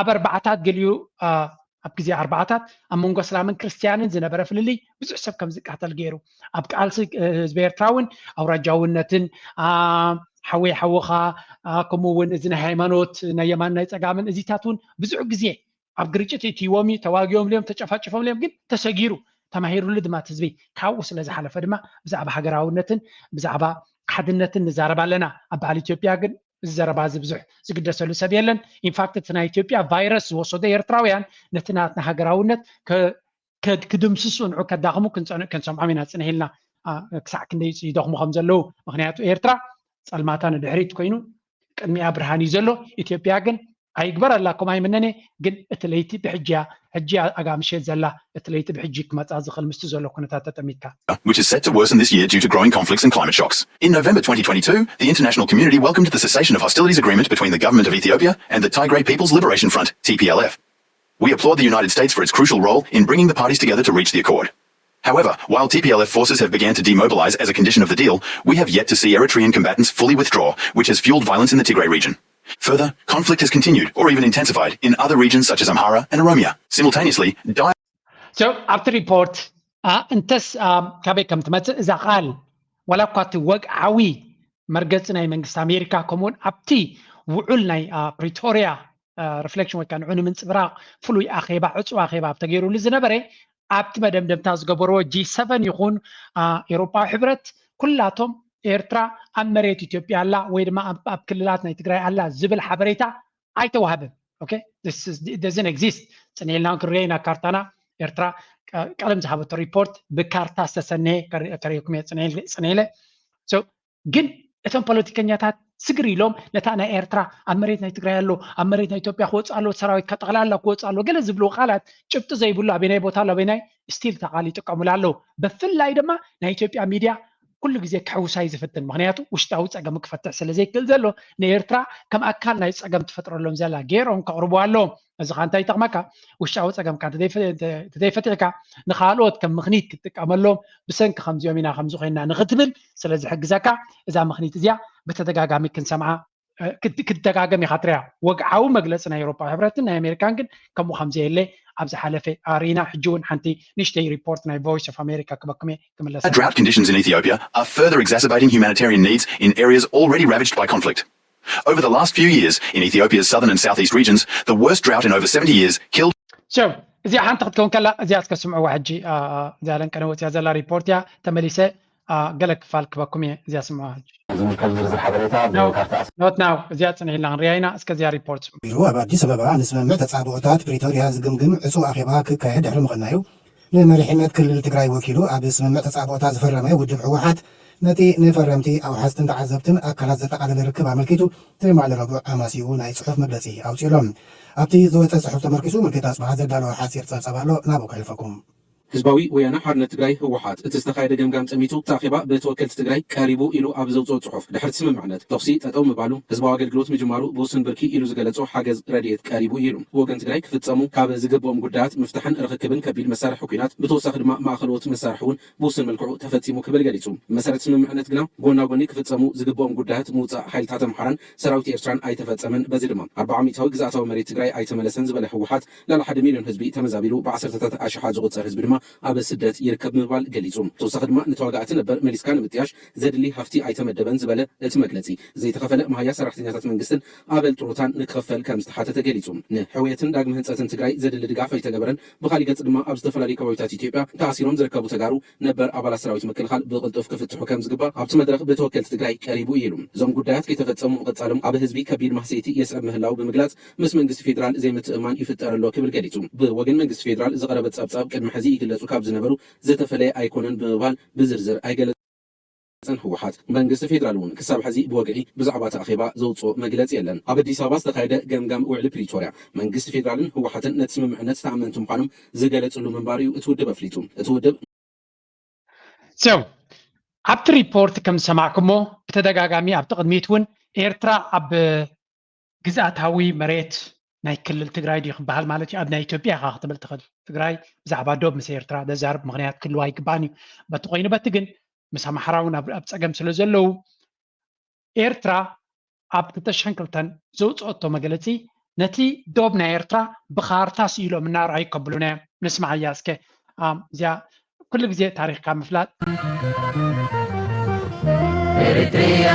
ኣብ ኣርባዓታት ገሊኡ ኣብ ግዜ ኣርባዓታት ኣብ መንጎ እስላምን ክርስትያንን ዝነበረ ፍልልይ ብዙሕ ሰብ ከም ዝቃተል ገይሩ፣ ኣብ ቃልሲ ህዝቢ ኤርትራ እውን ኣውራጃውነትን ሓወይ ሓወኻ ከምኡ እውን እዚ ናይ ሃይማኖት ናይ የማን ናይ ፀጋምን እዚታት እውን ብዙሕ ግዜ ኣብ ግርጭት እትይዎም እዩ። ተዋጊኦም እዮም፣ ተጨፋጭፎም እዮም፣ ግን ተሰጊሩ ተማሂሩሉ ድማ እቲ ህዝቢ ካብኡ ስለ ዝሓለፈ ድማ ብዛዕባ ሃገራውነትን ብዛዕባ ሓድነትን ንዛረብ ኣለና። ኣብ ባህሊ ኢትዮጵያ ግን እዚ ዘረባ እዚ ብዙሕ ዝግደሰሉ ሰብ የለን። ኢንፋክት እቲ ናይ ኢትዮጵያ ቫይረስ ዝወሰዶ ኤርትራውያን ነቲ ናትና ሃገራውነት ከ- ከ- ክድምስሱ ንዑ ከዳኽሙ ክንጸን- ክንሰምዖም ኢና ጽንሕ ኢልና። አ፣ ክሳዕ ክንደይ ይደኽሙ ከም ዘለዉ። ምኽንያቱ ኤርትራ ጸልማታ ንድሕሪት ኮይኑ ቅድሚኣ ብርሃን እዩ ዘሎ። ኢትዮጵያ ግን ኣይግበረላ ከምኡ ኣይምነን እየ፣ ግን እቲ ለይቲ ብሕጂ እያ፣ ሕጂ እያ ኣጋ ምሸት ዘላ፣ እቲ ለይቲ ብሕጂ ክመጻ ዝኽእል ምስቲ ዘሎ ኩነታት ተጠሚትካ። which is set to worsen this year due to growing conflicts and climate shocks. In November twenty twenty-two, the international community welcomed the cessation of hostilities agreement between the government of Ethiopia and the Tigray People's Liberation Front, T P L F. We applaud the United States for its crucial role in bringing the parties together to reach the accord. However, while T P L F forces have begun to demobilize as a condition of the deal, we have yet to see Eritrean combatants fully withdraw, which has fueled violence in the Tigray region. Further, conflict has continued or even intensified in other regions such as Amhara and Oromia. Simultaneously, dire So ኣብቲ ሪፖርት አ፣ እንተስ አ፣ ካበይ ከም ትመጽእ እዛ ቃል ዋላ እኳ እቲ ወግዓዊ መርገጺ ናይ መንግስቲ ኣሜሪካ ከምኡውን ኣብቲ ውዑል ናይ አ፣ ፕሪቶርያ ሪፍሌክሽን ወይ ከዓ ንዑ ንምንፅብራቕ ፍሉይ ኣኼባ ዕፁ ኣኼባ ኣብ ተገይሩሉ ዝነበረ ኣብቲ መደምደምታ ዝገበርዎ ጂ ሰቨን ይኹን አ፣ ኤውሮጳዊ ሕብረት ኩላቶም ኤርትራ ኣብ መሬት ኢትዮጵያ ኣላ ወይ ድማ ኣብ ኣብ ክልላት ናይ ትግራይ ኣላ ዝብል ሓበሬታ ኣይተዋህበን። Okay? This is- it doesn't exist። ጽንሕ ኢልና ክንሪኦ ኢና ካርታና። ኤርትራ ቀ- ቀደም ዝሃበቶ ሪፖርት ብካርታ ዝተሰነየ ከሪ- ከርእየኩም እየ ጽንሕ ኢለ- ጽንሕ ኢለ። So ግን እቶም ፖለቲከኛታት ስግር ኢሎም ነታ ናይ ኤርትራ ኣብ መሬት ናይ ትግራይ ኣሎ ኣብ መሬት ናይ ኢትዮጵያ ክወፅእ ኣሎ ሰራዊት ከጠቕላላ ክወፅእ ኣሎ ገለ ዝብልዎ ቃላት ጭብጢ ዘይብሉ ኣበናይ ቦታ ኣሎ ኣበናይ ስቲል ተቓል ይጥቀሙላ ኣለዉ። ብፍላይ ድማ ናይ ኢትዮጵያ ሚድያ ኩሉ ግዜ ክሕውሳይ ዝፍትን ምክንያቱ ውሽጣዊ ፀገም ክፈትሕ ስለ ዘይክእል ዘሎ ንኤርትራ ከም ኣካል ናይ ፀገም ትፈጥረሎም ዘላ ገይሮም ከቕርቡ ኣለዎም። እዚ ከዓ እንታይ ይጠቕመካ? ውሽጣዊ ፀገምካ እንተዘይፈ- እንተ- እንተዘይፈቲሕካ ንካልኦት ከም ምክኒት ክትጥቀመሎም ብሰንኪ ከምዚኦም ኢና ከምዚ ኮይና ንክትብል ስለ ዝሕግዘካ እዛ ምክኒት እዚኣ ብተደጋጋሚ ክንሰምዓ እ፣ ክት- ክትደጋገም ኢካ ትሪያ። ወግዓዊ መግለፂ ናይ ኤውሮፓ ሕብረትን ናይ ኣሜሪካን ግን ከምኡ ከምዘየለ ኣብ ዝሓለፈ ኣሪና ሕጂ እውን ሓንቲ ንሽተይ ሪፖርት ናይ ቮይስ ኦፍ ኣሜሪካ ክበኩም እየ ክምለስ Drought conditions in Ethiopia are further exacerbating humanitarian needs in areas already ravaged by conflict. Over the last few years, in Ethiopia's southern and southeast regions, the worst drought in over seventy years killed So እዚኣ ሓንቲ ክትከውን ከላ እዚኣ እስከ ስምዕዋ ሕጂ አ፣ አ፣ እዚኣ ለንቀነ ወፅያ ዘላ ሪፖርት እያ። ተመሊሰ አ፣ ገለ ክፋል ክበኩም እየ። እዚኣ ስምዕዋ ሕጂ ዝምልከት ዝርዝር ሓበሬታ No. ብካርታ ኖት ናው እዚኣ ፅንሕ ኢልና ክንሪያ ኢና። እስከ እዚኣ ሪፖርት ስምዑ። ቢሮ ኣብ ኣዲስ ኣበባ ንስምምዕ ተፃብኦታት ፕሪቶርያ ዝግምግም ዕፁ ኣኼባ ክካየድ ድሕሪ ምቕናዩ ንመሪሕነት ክልል ትግራይ ወኪሉ ኣብ ስምምዕ ተፃብኦታት ዝፈረመ ውድብ ህወሓት ነቲ ንፈረምቲ ኣውሓዝትን ተዓዘብትን ኣካላት ዘጠቓለለ ርክብ ኣመልኪቱ ትማሊ ረቡዕ ኣማሲኡ ናይ ፅሑፍ መግለፂ ኣውፂኡሎም። ኣብቲ ዝወፀ ፅሑፍ ተመርኪሱ ሙልጌታ ኣፅብሃ ዘዳለወ ሓፂር ፀብፃብ ኣሎ ናብኡ ከሕልፈኩም። ህዝባዊ ወያነ ሓርነት ትግራይ ህወሓት እቲ ዝተኻየደ ገምጋም ጠሚቱ እቲ ኣኼባ ብተወከልቲ ትግራይ ቀሪቡ ኢሉ ኣብ ዘውፅኦ ፅሑፍ ድሕርቲ ስምምዕነት ተኹሲ ጠጠው ምባሉ ህዝባዊ ኣገልግሎት ምጅማሩ ብውሱን ብርኪ ኢሉ ዝገለፆ ሓገዝ ረድኤት ቀሪቡ ኢሉ። ብወገን ትግራይ ክፍፀሙ ካብ ዝግብኦም ጉዳያት ምፍታሕን ርኽክብን ከቢድ መሳርሒ ኩናት ብተወሳኺ ድማ ማእኸልዎት መሳርሒ እውን ብውሱን መልክዑ ተፈፂሙ ክብል ገሊፁ። ብመሰረት ስምምዕነት ግና ጎና ጎኒ ክፍፀሙ ዝግብኦም ጉዳያት ምውፃእ ሓይልታት ኣምሓራን ሰራዊት ኤርትራን ኣይተፈፀመን። በዚ ድማ ኣርባዓ ሚእታዊ ግዝኣታዊ መሬት ትግራይ ኣይተመለሰን ዝበለ ህወሓት ልዕሊ ሓደ ሚልዮን ህዝቢ ተመዛቢሉ ብዓሰርተታት ኣሽሓት ዝቑፀር ህዝቢ ድማ ኣብ ስደት ይርከብ ምባል ገሊፁ። ተወሳኺ ድማ ንተዋጋእቲ ነበር መሊስካ ንምጥያሽ ዘድሊ ሃፍቲ ኣይተመደበን ዝበለ እቲ መግለፂ ዘይተኸፈለ መሃያ ሰራሕተኛታት መንግስትን ኣበል ጥሮታን ንክኸፈል ከም ዝተሓተተ ገሊፁ። ንሕውየትን ዳግመ ህንፀትን ትግራይ ዘድሊ ድጋፍ ኣይተገበረን። ብኻሊእ ገፅ ድማ ኣብ ዝተፈላለዩ ከባቢታት ኢትዮጵያ ተኣሲሮም ዝርከቡ ተጋሩ ነበር ኣባላት ሰራዊት ምክልኻል ብቕልጡፍ ክፍትሑ ከም ዝግባእ ኣብቲ መድረኽ ብተወከልቲ ትግራይ ቀሪቡ እዩ ኢሉ። እዞም ጉዳያት ከይተፈፀሙ ምቕፃሎም ኣብ ህዝቢ ከቢድ ማህሰይቲ የስዕብ ምህላው ብምግላፅ ምስ መንግስቲ ፌዴራል ዘይምትእምማን ይፍጠር ኣሎ ክብል ገሊፁ። ብወገን መንግስቲ ፌዴራል ዝቐረበ ፀብፃብ ቅድሚ ሕዚ ይግለፁ ካብ ዝነበሩ ዝተፈለየ ኣይኮነን ብምባል ብዝርዝር ኣይገለፀን። ህወሓት መንግስቲ ፌዴራል እውን ክሳብ ሕዚ ብወግዒ ብዛዕባ እቲ ኣኼባ ዘውፅኦ መግለፂ የለን። ኣብ ኣዲስ ኣበባ ዝተኻየደ ገምጋም ውዕሊ ፕሪቶርያ መንግስቲ ፌዴራልን ህወሓትን ነቲ ስምምዕነት ተኣመንቲ ምዃኖም ዝገለፅሉ ምንባሩ እዩ እቲ ውድብ ኣፍሊጡ። እቲ ውድብ So ኣብቲ ሪፖርት ከም ዝሰማዕኩሞ ብተደጋጋሚ ኣብቲ ቅድሚት እውን ኤርትራ ኣብ ግዝኣታዊ መሬት ናይ ክልል ትግራይ ድዩ ክበሃል ማለት እዩ ኣብ ናይ ኢትዮጵያ ኢኻ ክትብል ትኽእል። ትግራይ ብዛዕባ ዶብ ምስ ኤርትራ ዘዛርብ ምኽንያት ክህልዋ ኣይግባእን እዩ። በቲ ኮይኑ በቲ ግን ምስ ኣምሓራ እውን ኣብ ኣብ ፀገም ስለ ዘለዉ ኤርትራ ኣብ ክልተ ሽሕን ክልተን ዘውፅኦቶ መግለፂ ነቲ ዶብ ናይ ኤርትራ ብካርታ ስኢሎም እናርኣዩ ከብሉና እዮም። ንስማዓያ እስከ ኣም፣ እዚኣ ኩሉ ግዜ ታሪኽካ ምፍላጥ ኤሪትሪያ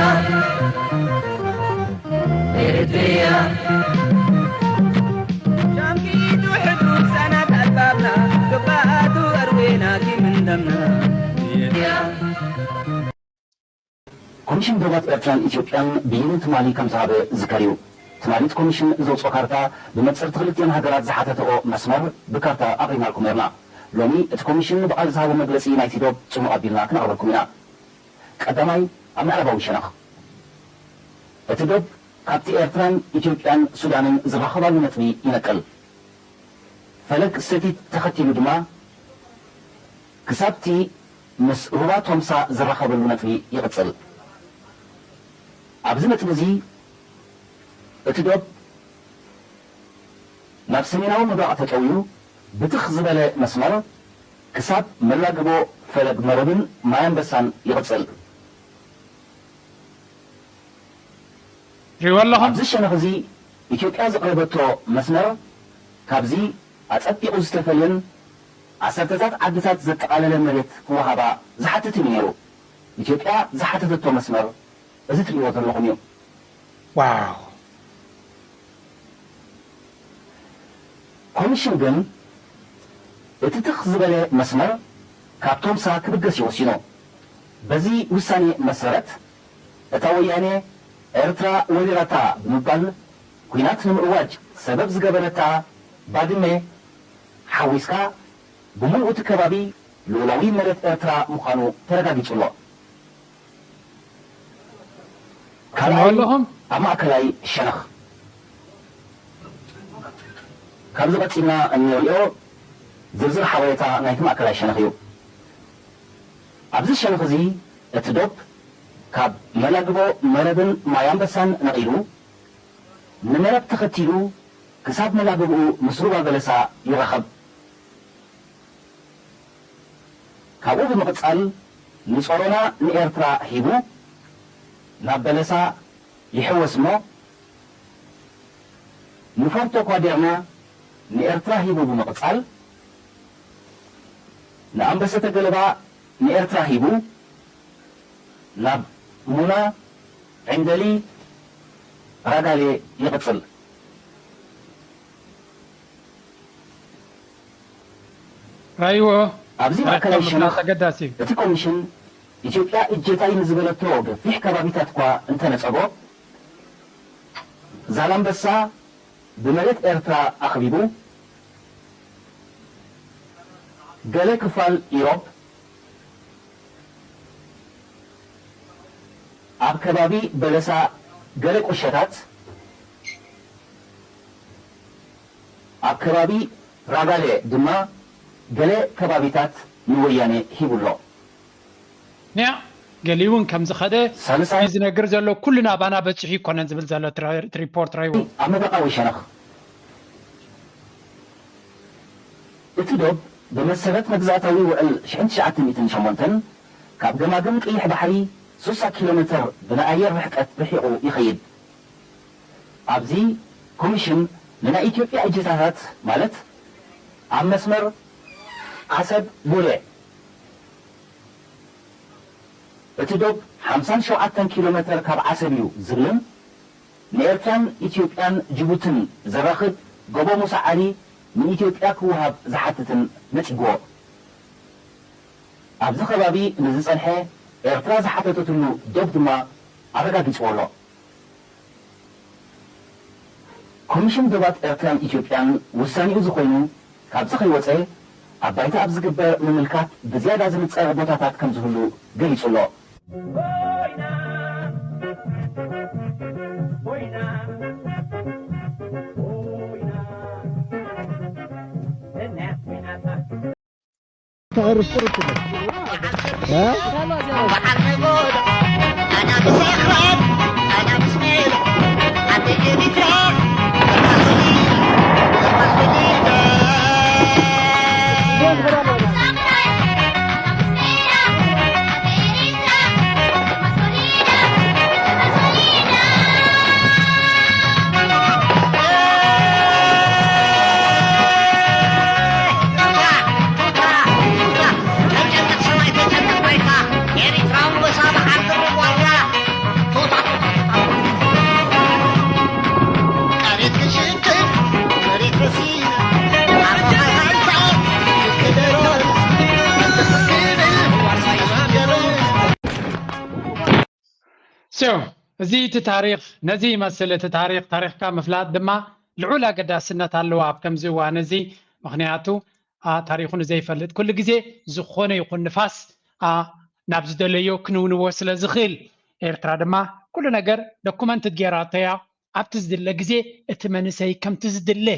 ኤሪትሪያ ሻምኪቱ ሕብሩ ሰናት ኣልባብና ግባኣቱ ኣርዌና ኪምንደምና ኮሚሽን ዶባት ኤርትራን ኢትዮጵያን ብይን ትማሊ ከም ዝሃበ ዝዝከር እዩ። ትማሊ እቲ ኮሚሽን ዘውፅኦ ካርታ ብመንፅር እቲ ክልቲኤን ሃገራት ዝሓተተኦ መስመር ብካርታ ኣቕሪብናልኩም ነርና። ሎሚ እቲ ኮሚሽን ብቓል ዝሃቦ መግለፂ ናይቲ ዶብ ፅሙቕ ኣቢልና ክነቕርበልኩም ኢና። ቀዳማይ፣ ኣብ ምዕራባዊ ሸነኽ እቲ ዶብ ካብቲ ኤርትራን ኢትዮጵያን ሱዳንን ዝራኸባሉ ነጥቢ ይነቅል። ፈለግ ሰቲት ተኸቲሉ ድማ ክሳብቲ ምስ ሩባ ቶምሳ ዝራኸበሉ ነጥቢ ይቕጽል። ኣብዚ ነጥቢ እዚ እቲ ዶብ ናብ ሰሜናዊ ምብራቕ ተጠውዩ ብትኽ ዝበለ መስመር ክሳብ መላግቦ ፈለግ መረብን ማይ ኣንበሳን ይቕጽል። ሪእዎ ኣለኹም። ኣብዚ ሸነኽ እዚ ኢትዮጵያ ዘቕረበቶ መስመር ካብዚ ኣጸቢቑ ዝተፈልየን ዓሰርተታት ዓድታት ዘጠቓለለ መሬት ክወሃባ ዝሓትትን እዩ ነይሩ። ኢትዮጵያ ዝሓተተቶ መስመር እዚ ትርእይዎ ዘለኹም እዩ። ዋው! ኮሚሽን ግን እቲ ትኽ ዝበለ መስመር ካብ ቶምሳ ክብገስ እዩ ወሲኑ። በዚ ውሳኔ መሰረት፣ እታ ወያኔ ኤርትራ ወሪራታ ብምባል ኲናት ንምእዋጅ ሰበብ ዝገበረታ ባድመ ሓዊስካ ብምሉኡ እቲ ከባቢ ልኡላዊ መሬት ኤርትራ ምዃኑ ተረጋጊጹ ኣሎ። ካልኣይ፣ ኣለኹም። ኣብ ማእከላይ ሸነኽ። ካብዚ ቀጺልና እንሪኦ ዝርዝር ሓበሬታ ናይቲ ማእከላይ ሸነኽ እዩ። ኣብዚ ሸነኽ እዚ እቲ ዶብ ካብ መላግቦ መረብን ማይ ኣንበሳን ነቒሉ፣ ንመረብ ተኸቲሉ ክሳብ መላግብኡ ምስ ሩባ በለሳ ይራኸብ። ካብኡ ብምቕጻል ንጾሮና ንኤርትራ ሂቡ ናብ በለሳ ይሕወስ እሞ፣ ንፎርቶ ኳዴርና ንኤርትራ ሂቡ ብምቕጻል፣ ንኣንበሰተ ገለባ ንኤርትራ ሂቡ ናብ ሙና፣ ዕንደሊ፣ ራጋሌ ይቕጽል። ራይዎ። ኣብዚ ማእከላይ ሸነኽ ኣገዳሲ እዩ። እቲ ኮሚሽን ኢትዮጵያ እጀታይ ንዝበለቶ ገፊሕ ከባቢታት እኳ እንተነጸጎ፣ ዛላምበሳ ብመሬት ኤርትራ ኣኽቢቡ፣ ገለ ክፋል ኢሮብ፣ ኣብ ከባቢ በለሳ ገለ ቁሸታት፣ ኣብ ከባቢ ራጋለ ድማ ገለ ከባቢታት ንወያኔ ሂቡ ኣሎ። ንያ፣ ገሊኡ እውን ከም ዝኸደ ሳልሳይ፣ እዚ ዝነግር ዘሎ ኩሉ ናባና በጺሑ ይኮነን ዝብል ዘሎ እቲ ራ-፣ እቲ ሪፖርት ራይዎ። ኣብ ምብራቓዊ ሸነኽ እቲ ዶብ ብመሰረት መግዛእታዊ ውዕል ሽሕን ትሽዓተ ሚእትን ሸሞንተን ካብ ገማግም ቀይሕ ባሕሪ ሱሳ ኪሎ ሜትር ብናይ ኣየር ርሕቀት ርሒቑ ይኸይድ። ኣብዚ ኮሚሽን ንናይ ኢትዮጵያ እጀታታት ማለት ኣብ መስመር ዓሰብ ቡሬ እቲ ዶብ ሓምሳን ሸውዓተን ኪሎ ሜትር ካብ ዓሰብ እዩ ዝብልን ንኤርትራን ኢትዮጵያን ጅቡትን ዘራኽብ ጎቦ ሙሳ ዓሊ ንኢትዮጵያ ክወሃብ ዝሓትትን ነጺግዎ። ኣብዚ ከባቢ ንዝጸንሐ ኤርትራ ዝሓተተትሉ ዶብ ድማ ኣረጋጊጽዎ ኣሎ። ኮሚሽን ዶባት ኤርትራን ኢትዮጵያን ውሳኔኡ እዚ ኮይኑ ካብዚ ከይወጸ ኣብ ባይታ ኣብ ዝግበር ምምልካት ብዝያዳ ዝንጸር ቦታታት ከም ዝህሉ ገሊጹ ኣሎ። ቸው፣ እዚ እቲ ታሪኽ ነዚ ይመስል። እቲ ታሪኽ፣ ታሪኽካ ምፍላጥ ድማ ልዑል ኣገዳስነት ኣለዎ ኣብ ከምዚ እዋን እዚ። ምኽንያቱ፣ ኣ፣ ታሪኹ ንዘይፈልጥ ኩሉ ግዜ ዝኾነ ይኹን ንፋስ፣ ኣ፣ ናብ ዝደለዮ ክንውንዎ ስለ ዝኽእል፣ ኤርትራ ድማ ኩሉ ነገር ዶኩመንትድ ጌራቶ እያ። ኣብቲ ዝድለ ግዜ እቲ መንእሰይ ከምቲ ዝድለ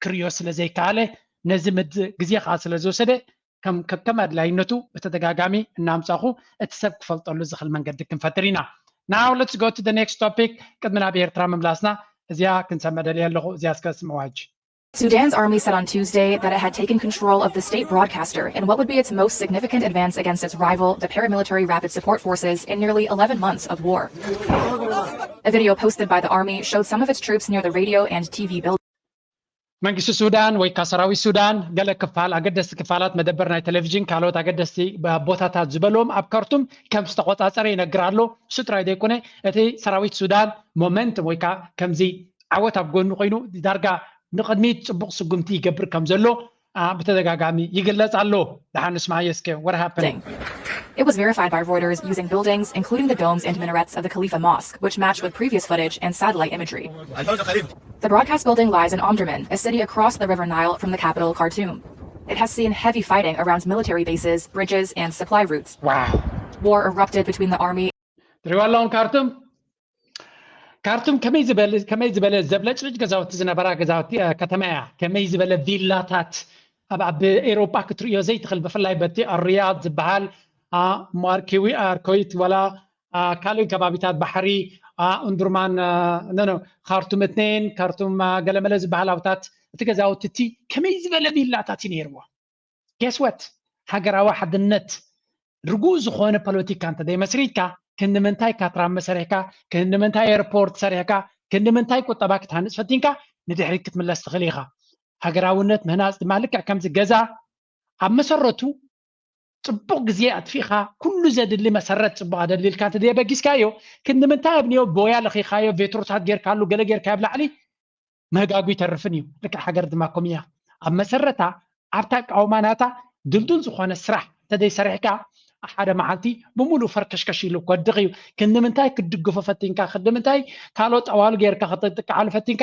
ክርእዮ ስለ ዘይከኣለ፣ ነዚ ምድ-፣ ግዜ ከኣ ስለ ዝወሰደ፣ ከም ከከም ኣድላይነቱ ብተደጋጋሚ እናምጻኹ እቲ ሰብ ክፈልጠሉ ዝኽእል መንገዲ ክንፈጥር ኢና። Now let's go to the next topic። ቅድሚ ናብ ኤርትራ ምምላስና፣ እዚኣ ክንሰምዕ ደልየ ኣለኹ። እዚኣ እስከ ስምዕዋ ሕጂ። Sudan's army said on Tuesday that it had taken control of the state broadcaster in what would be its most significant advance against its rival, the paramilitary Rapid Support Forces, in nearly eleven months of war. A video posted by the army showed some of its troops near the radio and T V building. መንግስቲ ሱዳን ወይ ከኣ ሰራዊት ሱዳን ገለ ክፋል፣ ኣገደስቲ ክፋላት መደበር ናይ ቴሌቪዥን፣ ካልኦት ኣገደስቲ ቦታታት ዝበሎም ኣብ ካርቱም ከም ዝተቖጻጸረ ይነግር ኣሎ። እሱ ጥራይ ዘይኮነ፣ እቲ ሰራዊት ሱዳን ሞመንትም ወይ ከኣ ከምዚ ዓወት ኣብ ጎኑ ኮይኑ ዳርጋ ንቕድሚት ጽቡቕ ስጉምቲ ይገብር ከም ዘሎ፣ ኣ፣ ብተደጋጋሚ ይግለጽ ኣሎ። ደሓን ንስማዓዮ እስከ። What happened? It was verified by Reuters using buildings, including the domes and minarets of the Khalifa Mosque, which matched with previous footage and satellite imagery. The broadcast building lies in Omdurman, a city across the River Nile from the capital, Khartoum. It has seen heavy fighting around military bases, bridges, and supply routes. Wow. War erupted between the army. ትሪዋ ኣለኹም ካርቱም። ካርቱም ከመይ ዝበለ፣ ከመይ ዝበለ ዘብለጭልጭ ገዛውቲ ዝነበራ ገዛውቲ፣ እ፣ ከተማ እያ። ከመይ ዝበለ ቪላታት ኣብ፣ ኣብ ኤውሮጳ ክትርእዮ ዘይትኽእል፣ ብፍላይ በቲ ኣሪያድ ዝበሃል፣ ኣ፣ ማርኪዊ፣ ኣርኮይት፣ ወላ፣ ኣ፣ ካልእ ከባቢታት ባሕሪ፣ ኣ፣ እንዱርማን፣ እ፣ ኖ፣ ኖ፣ ካርቱም እትኔን፣ ካርቱም፣ ኣ፣ ገለመለ ዝበሃል ኣብታት፣ እቲ ገዛውቲ እቲ ከመይ ዝበለ ቪላታት እዩ ነይርዎ። Guess what? ሃገራዊ ሓድነት፣ ርጉእ ዝኾነ ፖለቲካ እንተ ዘይመስሪትካ፣ ክንዲ ምንታይ ካትራመ ሰሪሕካ፣ ክንዲ ምንታይ ኤርፖርት ሰሪሕካ፣ ክንዲ ምንታይ ቁጠባ ክትሃንጽ ፈቲንካ፣ ንድሕሪት ክትምለስ ትኽእል ኢኻ። ሃገራውነት ምህናጽ ድማ ልክዕ ከምዚ ገዛ ኣብ መሰረቱ ጽቡቕ ግዜ ኣጥፊእኻ፣ ኩሉ ዘድሊ መሰረት ጽቡቕ ኣደልዲልካ እንተ ደየበጊስካዮ፣ ክንዲ ምንታይ ኣብንዮ ቦያ ለኺኻዮ፣ ቬትሮታት ጌርካሉ፣ ገለ ጌርካዮ ኣብ ላዕሊ፣ ምህጋጉ ይተርፍን እዩ። ልክዕ ሃገር ድማ ከምኡ እያ። ኣብ መሰረታ ኣብታ ኣቃውማ ናታ ድልዱል ዝኾነ ስራሕ እንተዘይሰሪሕካ፣ ሓደ መዓልቲ ብምሉእ ፈርከሽከሽ ኢሉ ክወድቕ እዩ። ክንዲ ምንታይ ክትድግፎ ፈቲንካ፣ ክንዲ ምንታይ ካልኦት ጠዋሉ ጌርካ ከተጥቅዓሉ ፈቲንካ፣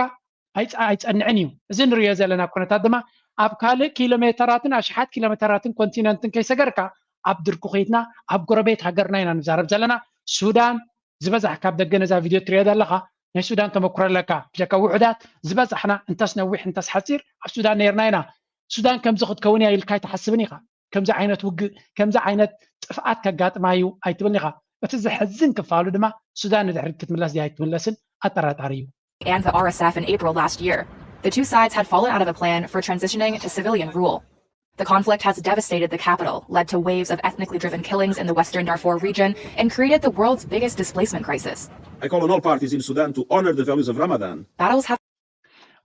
ኣይጸ-፣ ኣይጸንዕን እዩ። እዚ ንርእዮ ዘለና ኩነታት ድማ ኣብ ካልእ ኪሎ ሜተራትን ኣሽሓት ኪሎ ሜተራትን ኮንቲነንትን ከይሰገርካ ኣብ ድርኩኺትና ኣብ ጎረቤት ሃገርና ኢና ንዛረብ ዘለና። ሱዳን ዝበዛሕ ካብ ደገ ነዛ ቪድዮ ትሪኦ ዘለኻ ናይ ሱዳን ተመኩሮ ኣለካ። ብጀካ ውሑዳት ዝበዛሕና እንተስ ነዊሕ እንተስ ሓፂር ኣብ ሱዳን ነይርና ኢና። ሱዳን ከምዚ ክትከውን እያ ኢልካ ኣይትሓስብን ኢኻ። ከምዚ ዓይነት ውግእ ከምዚ ዓይነት ጥፍኣት ከጋጥማ እዩ ኣይትብልን ኢኻ። እቲ ዘሕዝን ክፋሉ ድማ ሱዳን ንድሕሪት ክትምለስ ድያ ኣይትምለስን ኣጠራጣሪ እዩ። And the R S F in April last year. The two sides had fallen out of a plan for transitioning to civilian rule. The conflict has devastated the capital, led to waves of ethnically driven killings in the western Darfur region, and created the world's biggest displacement crisis. I call on all parties in Sudan to honor the values of Ramadan. Battles have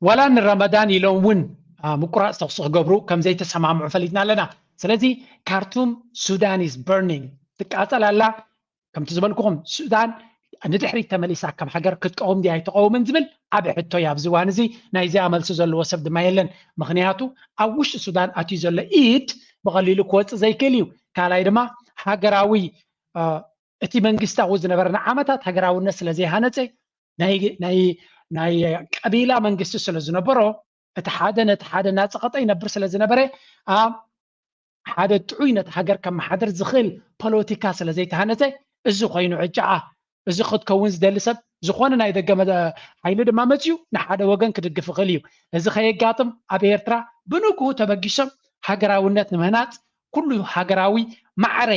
ዋላ ንረመዳን ኢሎም እውን፣ አ፣ ምቁራፅ ተኽሲ ክገብሩ ከም ዘይተሰማምዑ ፈሊጥና ኣለና። ስለዚ ካርቱም፣ Sudan is burning፣ ትቃፀል ኣላ። ከምቲ ዝበልኩኹም ሱዳን ንድሕሪት ተመሊሳ ከም ሃገር ክትቀውም ድያ ኣይትቀውምን ዝብል ዓቢ ሕቶ እዩ ኣብዚ እዋን እዚ። ናይዚኣ መልሲ ዘለዎ ሰብ ድማ የለን። ምኽንያቱ ኣብ ውሽጢ ሱዳን ኣትዩ ዘሎ ኢድ ብቐሊሉ ክወፅእ ዘይክእል እዩ። ካልኣይ ድማ ሃገራዊ፣ አ፣ እቲ መንግስቲ ኣብኡ ዝነበረ ንዓመታት ሃገራውነት ስለ ዘይሃነፀ ናይ፣ ናይ፣ ናይ ቀቢላ መንግስቲ ስለ ዝነበሮ እቲ ሓደ ነቲ ሓደ እናፀቐጠ ይነብር ስለ ዝነበረ ኣብ ሓደ ጥዑይ ነቲ ሃገር ከመሓድር ዝኽእል ፖለቲካ ስለ ዘይተሃነፀ እዚ ኮይኑ ዕጫኣ። እዚ ክትከውን ዝደሊ ሰብ ዝኾነ ናይ ደገ መ-፣ ሓይሊ ድማ መፅዩ ንሓደ ወገን ክድግፍ ይኽእል እዩ። እዚ ከየጋጥም ኣብ ኤርትራ ብንግሁ ተበጊሶም ሃገራውነት ንምህናፅ ኩሉ ሃገራዊ ማዕረ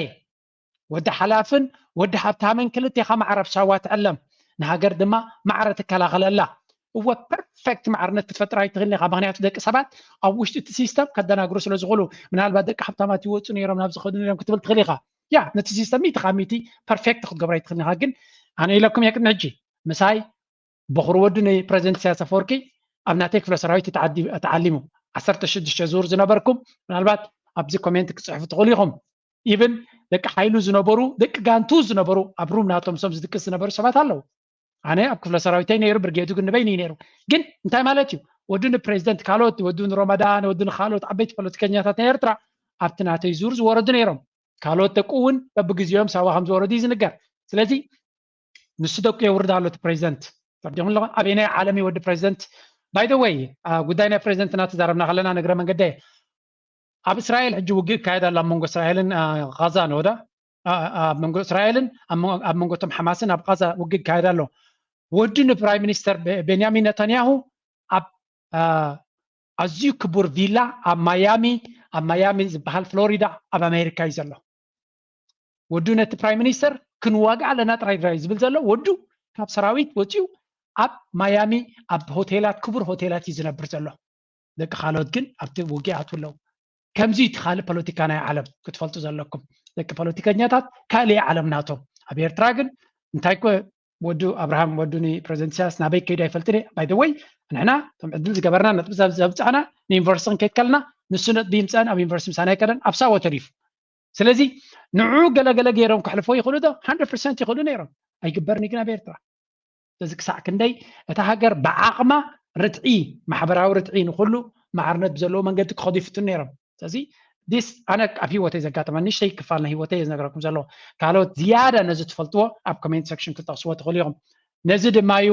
ወዲ ሓላፍን ወዲ ሃብታምን ክልቴኻ ማዕረ ኣብ ሳዋ ትዕለም፣ ንሃገር ድማ ማዕረ ትከላኸለላ። እወ ፐርፌክት ማዕርነት ክትፈጥር ኣይትኽእልን ኢኻ። ምኽንያቱ ደቂ ሰባት ኣብ ውሽጢ እቲ ሲስተም ከደናግሩ ስለ ዝኽእሉ፣ ምናልባት ደቂ ሃብታማት ይወፁ ነይሮም ናብዚ ከዱ ነይሮም ክትብል ትኽእል ኢኻ። ያ ነቲ ሲስተም ሚእቲ ካብ ሚእቲ ፐርፌክት ክትገብሮ ኣይትኽእልን ኢኻ። ግን ኣነ ኢለኩም እየ ቅድሚ ሕጂ ምሳይ በኹሪ ወዱ ንፕረዚደንት ኢሳያስ ኣፈወርቂ ኣብ ናተይ ክፍለ ሰራዊት ተዓዲ-፣ ተዓሊሙ ዓሰርተ ሽዱሽተ ዙር ዝነበርኩም ምናልባት ኣብዚ ኮሜንት ክፅሕፉ ትኽእሉ ኢኹም። ኢቭን ደቂ ሓይሉ ዝነበሩ ደቂ ጋንቱ ዝነበሩ ኣብ ሩም ናቶም ሶም ዝድቅስ ዝነበሩ ሰባት ኣለዉ። ኣነ ኣብ ክፍለ ሰራዊተይ ነይሩ፣ ብርጌዱ ግን ንበይኑ እዩ ነይሩ። ግን እንታይ ማለት እዩ? ወዱ ንፕሬዚደንት፣ ካልኦት ወዱ ንሮመዳን፣ ወዱ ንካልኦት ዓበይቲ ፖለቲከኛታት ናይ ኤርትራ ኣብቲ ናተይ ዙር ዝወረዱ ነይሮም። ካልኦት ደቁ እውን በብግዜኦም ሳዋ ከም ዝወረዱ እዩ ዝንገር። ስለዚ ንሱ ደቁ የውርድ ኣሎ እቲ ፕሬዚደንት። ተርዲኹም ኣለኹም ኣበየናይ ዓለም እዩ ወዲ ፕሬዚደንት? By the way፣ ጉዳይ ናይ ፕሬዚደንትና ተዛረብና ከለና ንግረ መንገደ ኣብ እስራኤል ሕጂ ውግእ ይካየድ ኣሎ ኣብ መንጎ እስራኤልን ጋዛን ወዳ ኣብ መንጎ እስራኤልን ኣብ መንጎ እቶም ሓማስን ኣብ ጋዛ ውግእ ይካየድ ኣሎ። ወዱ ንፕራይም ሚኒስተር ቤንያሚን ነታንያሁ ኣብ ኣዝዩ ክቡር ቪላ ኣብ ማያሚ ኣብ ማያሚ ዝበሃል ፍሎሪዳ ኣብ ኣሜሪካ እዩ ዘሎ። ወዱ ነቲ ፕራይም ሚኒስተር ክንዋግእ ኣለና ጥራይ ጥራይ ዝብል ዘሎ ወዱ ካብ ሰራዊት ወፂኡ ኣብ ማያሚ ኣብ ሆቴላት ክቡር ሆቴላት እዩ ዝነብር ዘሎ። ደቂ ካልኦት ግን ኣብቲ ውግእ ይኣትዉ ኣለዉ። ከምዚ እቲ ካልእ ፖለቲካ ናይ ዓለም ክትፈልጡ ዘለኩም። ደቂ ፖለቲከኛታት ካልእ ዓለም ናቶም። ኣብ ኤርትራ ግን እንታይ ኮ ወዱ ኣብርሃም ወዱ ንፕረዚደንት ኢሳያስ ናበይ ከይዱ ኣይፈልጥን እየ። By the way ንሕና እቶም ዕድል ዝገበርና ነጥቢ ዘብፃዕና ንዩኒቨርሲቲ ክንከይድ ከለና ንሱ ነጥቢ ይምፀአን ኣብ ዩኒቨርሲቲ ምሳና ኣይከደን ኣብ ሳወ ተሪፉ። ስለዚ ንዑ ገለገለ ገይሮም ከሕልፎ ይኽእሉ ዶ? Hundred percent ይኽእሉ ነይሮም። ኣይግበርን እዩ ግን ኣብ ኤርትራ ስለዚ ክሳዕ ክንደይ እታ ሃገር ብዓቕማ ርትዒ ማሕበራዊ ርትዒ ንኩሉ ማዕርነት ብዘለዎ መንገዲ ክኸዱ ይፍትኑ ነይሮም። ስለዚ ዲስ ኣነ ኣብ ህይወተይ ዘጋጠመ ንሽተይ ክፋል ናይ ህይወተይ ዝነገረኩም ዘለዎ ካልኦት ዝያዳ ነዚ ትፈልጥዎ ኣብ ኮሜንት ሴክሽን ክትጠቕስዎ ትኽእሉ ኢኹም። ነዚ ድማ እዩ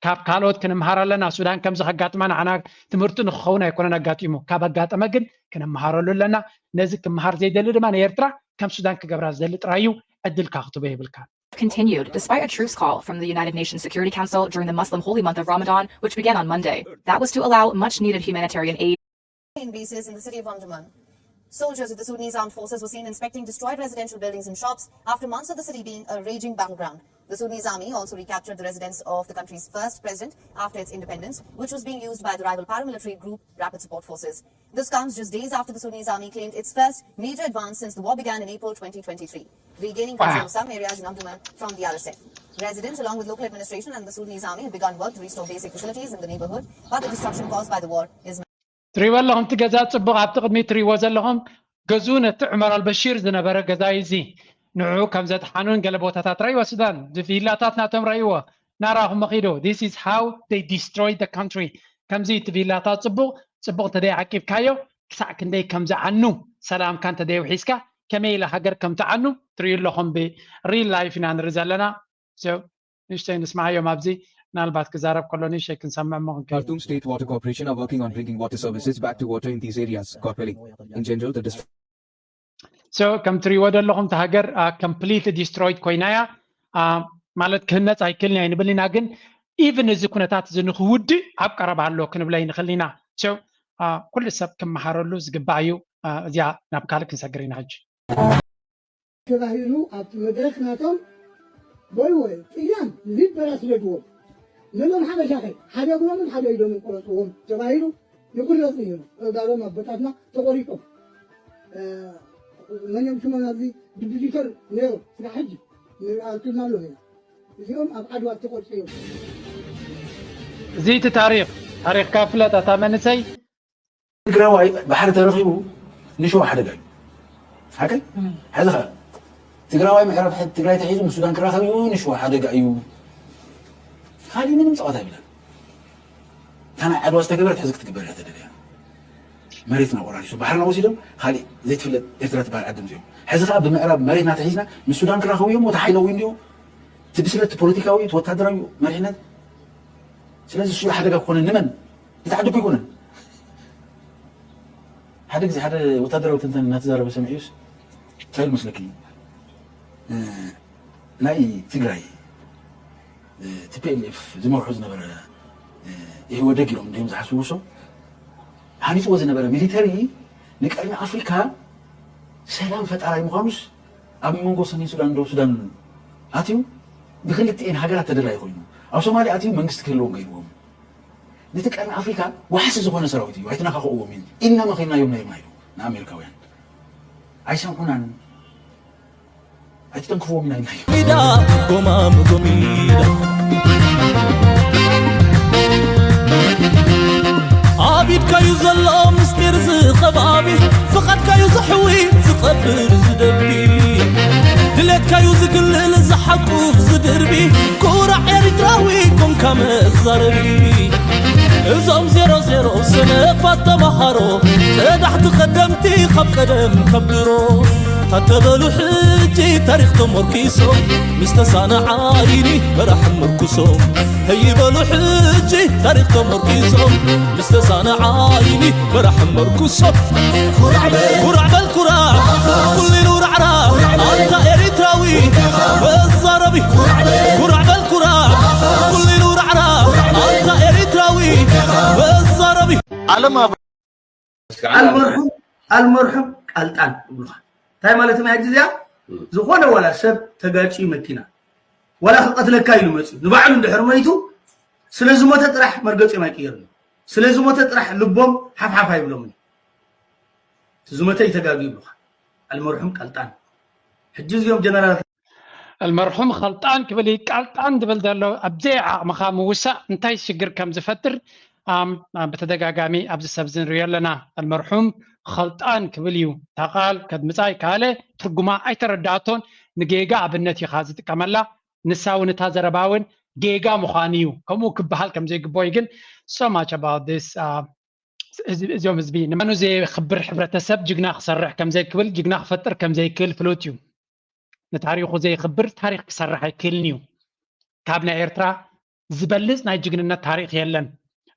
ካብ ካልኦት ክንምሃር ኣለና። ሱዳን ከምዚ ከጋጥማ ንዓና ትምህርቲ ንክኸውን ኣይኮነን ኣጋጢሙ። ካብ ኣጋጠመ ግን ክንምሃረሉ ኣለና። ነዚ ክምሃር ዘይደሊ ድማ ንኤርትራ ከም ሱዳን ክገብራ ዝደሊ ጥራይ እዩ። ዕድል ካክትቦ የብልካ። Continued despite a truce call from the United Nations Security Council during the Muslim holy month of Ramadan, which began on Monday. That was to allow much needed humanitarian aid. In bases in the city of Omdurman. Soldiers of the Sudanese armed forces were seen inspecting destroyed residential buildings and shops after months of the city being a raging battleground. The Sudanese army also recaptured the residence of the country's first president after its independence, which was being used by the rival paramilitary group Rapid Support Forces. This comes just days after the Sudanese army claimed its first major advance since the war began in April twenty twenty-three, regaining control of some areas in Omdurman from the R S F. Residents, along with local administration and the Sudanese army, have begun work to restore basic facilities in the neighborhood, but the destruction caused by the war is ትሪእዎ ኣለኹም እቲ ገዛ ጽቡቕ ኣብቲ ቅድሚ ትሪእዎ ዘለኹም ገዝኡ ነቲ ዑመር ኣልበሺር ዝነበረ ገዛ እዩ እዚ። ንዑ ከም ዘድሓኑን ገለ ቦታታት ረእይዎ ሱዳን ቪላታት ናቶም ረእይዎ ናራኹም መኺዱ። This is how they destroyed the country። ከምዚ እቲ ቪላታት ጽቡቕ ጽቡቕ እንተደይ ዓቂብካዮ ክሳዕ ክንደይ ከም ዝዓኑ ሰላምካ እንተደይ ውሒስካ ከመይ ኢለ ሃገር ከም ትዓኑ ትርእዩ ኣለኹም። ብ real life ኢና ንርኢ ዘለና። ንእሽተይ ንስማዓዮም ኣብዚ ምናልባት ክዛረብ ከሎ ንእሽተይ ክንሰምዕ እሞ ክንከይድ። Khartoum State Water Corporation are working on bringing water services back to water in these areas. God willing. In general, the district. So ከም ትሪእዎ ዘለኹም እቲ ሃገር complete destroyed ኮይና እያ። ማለት ክህነፅ ኣይክልን እያ ይንብል ኢና፣ ግን even እዚ ኩነታት እዚ ንክውድእ ኣብ ቀረባ ኣሎ ክንብሎ ይንኽእል ኢና። So ኩሉ ሰብ ክመሃረሉ ዝግባእ እዩ። እዚኣ ናብ ካልእ ክንሰግር ኢና ሕጂ። ተባሂሉ ኣብቲ መድረኽ ናቶም ወይ ወይ ጥያም ሊበራ ስደድዎም ነሎም ሓበሻኸ ሓደ እግሮምን ሓደ ኢዶምን ቁረፅዎም ተባሂሉ ይቁረፁ እዮም። ተጋሮም ኣቦታትና ተቆሪጦም መን እዮም ሽሞም ኣብዚ ድብዚተር ነይሮም ስጋ ሕጂ ንኣልቱና ኣሎ ኢና እዚኦም ኣብ ዓድዋ ተቆርፂ እዮም። እዚ እቲ ታሪክ ታሪክካ ፍለጥ ኣታ መንእሰይ ትግራዋይ ባሕሪ ተረኺቡ ንሸዋ ሓደጋ እዩ። ሓቀይ? ሕዚ ኸ ትግራዋይ ምዕራብ ትግራይ ተሒዙ ምስ ሱዳን ክራኸብ እዩ ንሸዋ ሓደጋ እዩ። ካሊእ ምንም ፀዋታ የብለን። እታ ናይ ዓድዋ ዝተገበረት ሕዚ ክትግበር እያ ተደልያ። መሬትና ቆራሪሶም ባሕርና ወሲዶም ካሊእ ዘይትፍለጥ ኤርትራ ትበሃል ዓዲ ኣምፂኦም። ሕዚ ከዓ ብምዕራብ መሬትና ተሒዝና ምስ ሱዳን ክራኸቡ እዮም። ወታ ሓይለዊ እንዲኡ እቲ ብስለት ፖለቲካዊ እቲ ወታደራዊ መሪሕነት ስለዚ እሱ ሓደጋ ክኾነ ንመን እቲ ዓዲ እኮ ይኮነን። ሓደ ግዜ ሓደ ወታደራዊ ተንታኒ እናተዛረበ ሰሚዐዩስ እንታይ ኢሉ መስለኪ? ናይ ትግራይ ቲፒኤልኤፍ ዝመርሑ ዝነበረ ኢህወደግ ኢሎም እንዲም ዝሓስቡ ሰብ ሃኒፅዎ ዝነበረ ሚሊተሪ ንቀርኒ ኣፍሪካ ሰላም ፈጣራይ ምዃኑስ ኣብ መንጎ ሰሜን ሱዳን ደቡብ ሱዳን ኣትዩ ብክልቲኤን ሃገራት ተደላይ ኮይኑ ኣብ ሶማሊያ ኣትዩ መንግስቲ ክህልዎም ገይርዎም ነቲ ቀርኒ ኣፍሪካ ዋሕሲ ዝኾነ ሰራዊት እዩ ኣይትነኻኽእዎም እዩ ኢልና መኺናዮም ነይርና ኢሉ ንኣሜሪካውያን ኣይሰምዑናን ኣይትተንክፍዎም ኢና ኢልና እዩ ሚዳ ጎማም ጎሚዳ ኣብ ኢድካዩ ዘሎ ምስጢር ዝኸባቢ ፍቓድካዩ ዘሕዊ ዝቐብር ዝደቢ ድሌትካዩ ዝግልል ዝሓቁፍ ዝድርቢ ኩራዕ ኤሪትራዊ ኮንካ መዛረቢ እዞም ዜሮ ዜሮ ሰነፋት ተማሃሮ ቀዳሕቲ ቐደምቲ ካብ ቀደም ካብ ድሮ ሃተበሉ ሕጂ ታሪኽ ተመርኪሶም፣ ምስ ተሳነ ዓይኒ መራሒ ምርኩሶም። ህይበሉ ሕጂ ታሪኽ ተመርኪሶም፣ ምስ ተሳነ ዓይኒ መራሒ ምርኩሶም። ኩራዕ በል ኩራዕ፣ ኩሊሉ ራዕራዕ፣ ኣንታ ኤሪትራዊ መዛረቢ። ኩራዕ በል ኩራዕ፣ ኩሊሉ ራዕራዕ፣ ኣንታ ኤሪትራዊ መዛረቢ። ዓለም ኣብ ኣልመርሑም ኣልመርሑም ቃልጣን ይብሉኻ። እንታይ ማለት ናይ ሕጂ እዚኣ? ዝኾነ ዋላ ሰብ ተጋጭዩ መኪና ዋላ ክቐትለካ ኢሉ መፅዩ ንባዕሉ እንድሕር መይቱ ስለ ዝሞተ ጥራሕ መርገፂኦም ኣይቅየርን። ስለ ዝሞተ ጥራሕ ልቦም ሓፍሓፍ ኣይብሎምን። እቲ ዝሞተ ይተጋግዩ ይብሉኻ። ኣልመርሑም ቃልጣን። ሕጂ እዚኦም ጀነራላት ኣልመርሑም ኸልጣን ክብል እዩ። ቃልጣን ዝብል ዘሎ ኣብ ዘይዓቕምኻ ምውሳእ እንታይ ሽግር ከም ዝፈጥር ኣም ብተደጋጋሚ ኣብዚ ሰብ እዚ ንሪኦ ኣለና። ኣልመርሑም ኸልጣን ክብል እዩ። እታ ቃል ከድምፃ ኣይከኣለ፣ ትርጉማ ኣይተረዳእቶን። ንጌጋ ኣብነት ኢኻ ዝጥቀመላ። ንሳ እውን እታ ዘረባ እውን ጌጋ ምዃኑ እዩ። ከምኡ ክበሃል ከም ዘይግብኦ እዩ። ግን so much about this እዚኦም ህዝቢ ንመኑ ዘየኽብር ሕብረተሰብ ጅግና ክሰርሕ ከም ዘይክብል ጅግና ክፈጥር ከም ዘይክእል ፍሉጥ እዩ። ንታሪኹ ዘየኽብር ታሪኽ ክሰርሕ ኣይክእልን እዩ። ካብ ናይ ኤርትራ ዝበልጽ ናይ ጅግንነት ታሪኽ የለን።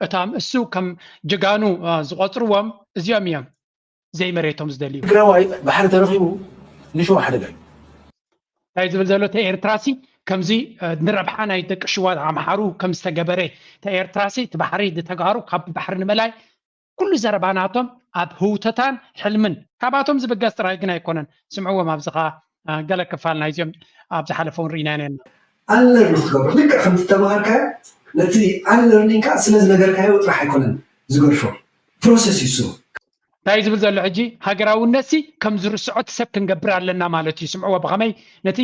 እቶም እሱ ከም ጀጋኑ ዝቖጽርዎም እዚኦም እዮም ዘይመሬቶም ዝደልዩ። ትግራዋይ ባሕሪ ተረኺቡ ንሸዋ ሓደጋ እዩ። እንታይ ዝብል ዘሎ እቲ ኤርትራሲ ከምዚ ንረብሓ ናይ ደቂ ሽዋ ኣምሓሩ ከም ዝተገበረ እቲ ኤርትራሲ እቲ ባሕሪ ንተጋሩ ካብ ባሕሪ ንምላይ ኩሉ ዘረባ ናቶም ኣብ ህውተታን ሕልምን ካባቶም ዝብገስ ጥራይ ግን ኣይኮነን። ስምዕዎም ኣብዚ ኸዓ ገለ ክፋል ናይዚኦም ኣብ ዝሓለፈ እውን ርኢና ነርና። ኣንለርን ክትገብሮ ልክዕ ከምቲ ተምሃርካዮ ነቲ ኣንለርኒንግ ከዓ ስለ ዝነገርካዮ ጥራሕ ኣይኮነን ዝገድፎ ፕሮሰስ እዩ እሱ። እንታይ ዝብል ዘሎ ሕጂ ሃገራውነትሲ ከም ዝርስዖ እቲ ሰብ ክንገብር ኣለና ማለት እዩ። ስምዕዎ ብኸመይ ነቲ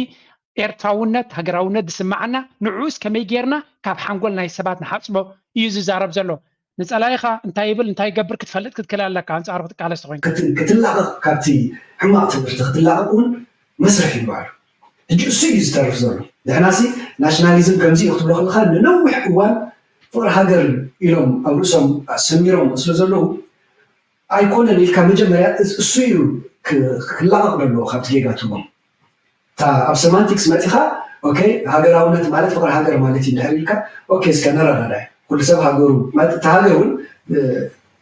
ኤርትራውነት ሃገራውነት ዝስምዓና ንዕኡስ ከመይ ጌርና ካብ ሓንጎል ናይ ሰባት ንሓጽቦ እዩ ዝዛረብ ዘሎ። ንጸላኢኻ እንታይ ይብል እንታይ ይገብር ክትፈልጥ ክትክእል ኣለካ ኣንጻሩ ክትቃለስ ተኾይንካ። ክትላቐቕ ካብቲ ሕማቕ ትምህርቲ ክትላቐቕ እውን መስርሕ እዩ በዓሉ። ሕጂ እሱ እዩ ዝተርፍ ዘሎ። ንሕናሲ ናሽናሊዝም ከምዚ እዩ ክትብሎ ከለኻ ንነዊሕ እዋን ፍቕሪ ሃገር ኢሎም ኣብ ርእሶም ኣሰሚሮም ስለ ዘለዉ ኣይኮነን ኢልካ መጀመርያ እሱ እዩ ክላቐቕ ዘለዎ ካብቲ ጌጋ ትርጉም። እታ ኣብ ሰማንቲክስ መፂኻ ኦኬ ሃገራውነት ማለት ፍቕሪ ሃገር ማለት እዩ እንድሕር ኢልካ ኦኬ እስከ ነረዳዳይ ኩሉ ሰብ ሃገሩ ማለት እታ ሃገር እውን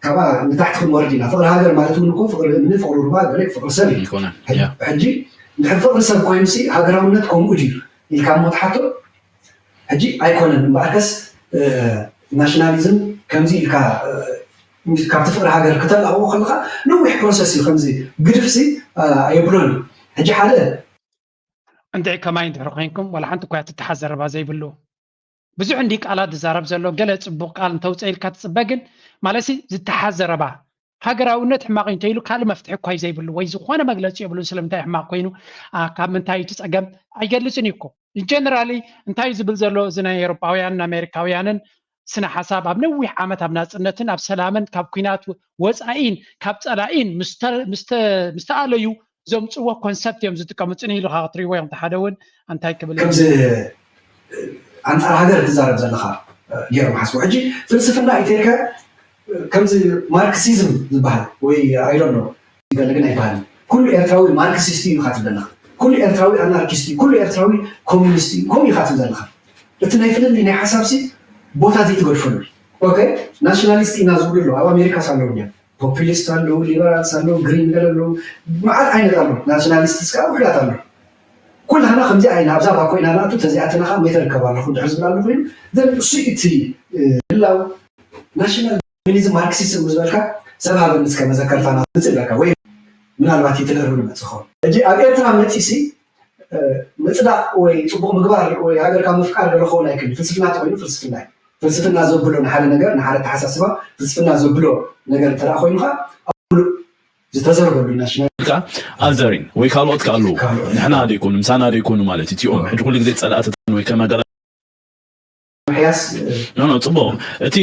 ካብኣ ንታሕቲ ክንወርድ ኢና ፍቕሪ ሃገር ማለት እውን እኮ ፍቕሪ እምኒ ፍቕሪ ሩባ ገለ ፍቕሪ ሰብ እዩ ሕጂ እንድሕር ፍቕሪ ሰብ ኮይኑ ሲ ሃገራውነት ከምኡ ድዩ ኢልካ እሞ ትሓቶ ሕጂ ኣይኮነን እምበኣርከስ ናሽናሊዝም ከምዚ ኢልካ ካብቲ ፍቕሪ ሃገር ክተላቕቦ ከለኻ ነዊሕ ፕሮሰስ እዩ ከምዚ ግድፍሲ ኣየብሎን እዩ ሕጂ ሓደ እንድዒ ከማይ እንድሕር ኮይንኩም ዋላ ሓንቲ እኳ ትተሓዝ ዘረባ ዘይብሉ ብዙሕ እንዲ ቃላት ዝዛረብ ዘሎ ገለ ፅቡቕ ቃል እንተውፀ ኢልካ ትፅበ ግን ማለሲ ዝተሓዝ ዘረባ ሃገራውነት ሕማቕ እዩ እንተኢሉ ካልእ መፍትሒ እኳ እዩ ዘይብሉ ወይ ዝኾነ መግለፂ የብሉን ስለምንታይ ሕማቕ ኮይኑ ካብ ምንታይ እቲ ፀገም ኣይገልፅን እዩ እኮ ጀነራሊ እንታይ ዝብል ዘሎ እዚ ናይ ኤሮጳውያንን ኣሜሪካውያንን ስነ ሓሳብ ኣብ ነዊሕ ዓመት ኣብ ናፅነትን ኣብ ሰላምን ካብ ኩናት ወፃኢን ካብ ፀላኢን ምስተኣለዩ ዘምፅዎ ኮንሰፕት እዮም ዝጥቀሙ ፅን ኢሉ ክትሪእዎ እዮም ሓደ እውን እንታይ ክብል ከምዚ ኣንፃር ሃገር ትዛረብ ዘለካ ገይሮም ሓስቡ ሕጂ ፍልስፍና ኢተልካ ከምዚ ማርክሲዝም ዝበሃል ወይ ኣይዶኖ ገለ ግን ኣይበሃልን ኩሉ ኤርትራዊ ማርክሲስት እዩ ኢኻ ትብል ኣለኻ ኩሉ ኤርትራዊ ኣናርኪስት እዩ ኩሉ ኤርትራዊ ኮሚኒስት እዩ ከምኡ ኢኻ ትብል ዘለኻ እቲ ናይ ፍልልይ ናይ ሓሳብሲ ቦታ ዘይትገድፈሉ ኦኬ ናሽናሊስት ኢና ዝብሉ ኣለዉ ኣብ ኣሜሪካ ሳለዉ እዮም ፖፒሊስት ኣለዉ ሊበራልስ ኣለዉ ግሪን ገለ ኣለዉ መዓት ዓይነት ኣሎ ናሽናሊስትስ ከዓ ውሕዳት ኣሎ ኩላህና ከምዚ ኣይና ኣብዛ ባኮ ኢና ንኣቱ ተዚኣተና ከዓ መይተ ርከብ ኣለኹ ድሕር ዝብል ኣሎ ኮይኑ ዘን እሱ እቲ ህላው ናሽናል ኮሚኒዝም ማርክሲዝም ምስ በልካ ሰብ ሃገር እስከ መዘከርታና ምፅእ በልካ ወይ ምናልባት ሂትለር እውን ይመፅእ ኸውን ሕጂ ኣብ ኤርትራ መፂሲ ምፅዳቕ ወይ ፅቡቕ ምግባር ወይ ሃገርካ ምፍቃር ገለ ክኸውን ኣይክእል ፍልስፍና ተኮይኑ ፍልስፍና እዩ ፍልስፍና ዘብሎ ንሓደ ነገር ንሓደ ተሓሳስባ ፍልስፍና ዘብሎ ነገር እንተ ኮይኑ ከዓ ኣብ ሙሉእ ዝተዘርበሉ ናሽናል ኣዘሪን ወይ ካልኦት ከ ኣለዉ ንሕና ደይኮኑ ምሳና ደይኮኑ ማለት እቲኦም ሕጂ ኩሉ ግዜ ፀላእትታን ወይ ከመገላ ምሕያስ ኖ ኖ ፅቡቕ እቲ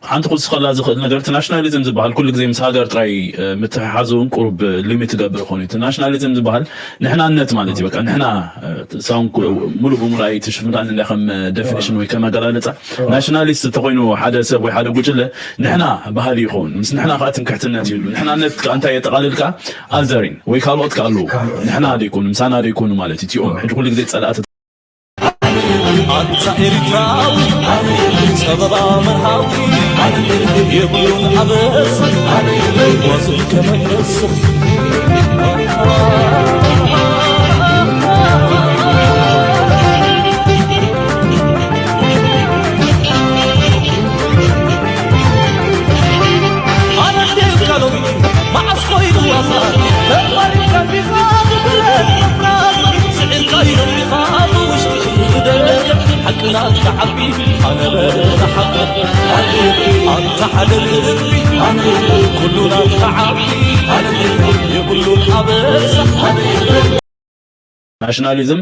ሓንቲ ክውስኸላ ዝኽእል ነገር፣ እቲ ናሽናሊዝም ዝበሃል ኩሉ ግዜ ምስ ሃገር ጥራይ፣ እ፣ ምትሕሓዙ እውን ቁሩብ ሊሚት ትገብር ይኾን እዩ። እቲ ናሽናሊዝም ዝበሃል ንሕናነት ማለት እዩ። በቃ ንሕና፣ እ፣ ሳውን ኩ-፣ ሙሉእ ብሙሉእ ኣይትሽፍንካን እንዳ ከም ዴፊኒሽን ወይ ከም ኣገላልጻ። ናሽናሊስት እንተኾይኑ ሓደ ሰብ ወይ ሓደ ጉጅለ ንሕና ባህሊ ይኸውን። ምስ ንሕና ከዓ ትምክሕትነት ይህሉ። ንሕናነት ከዓ እንታይ የጠቓልል ከዓ? ኣዘሪን ወይ ካልኦት ከዓ ኣለዉ። ንሕና ደይኮኑ፣ ምሳና ደይኮኑ ማለት እዩ። እቲኦም ሕጂ ኩሉ ግዜ ጸላእቲ ኣንታ ኤርትራዊ ጸበባ መርሃዊ የብሉን ኣበሳ ጓዙን ከመለስ። ኣነቴ ቃሎሚ መዓስ ኮይኑ ዋሳ ተፋሪካ ዲኻ ብብረት ምፍራስ ስዒርካ ኢሎም ዲኻ ብውሽጢ ግደል ሓቅና ትዓቢ ኣነበረ ንሓቂ ኣንታ ሓደ ልቢ ኩሉና ትዓቢ የብሉን ኣበሳ። ናሽናሊዝም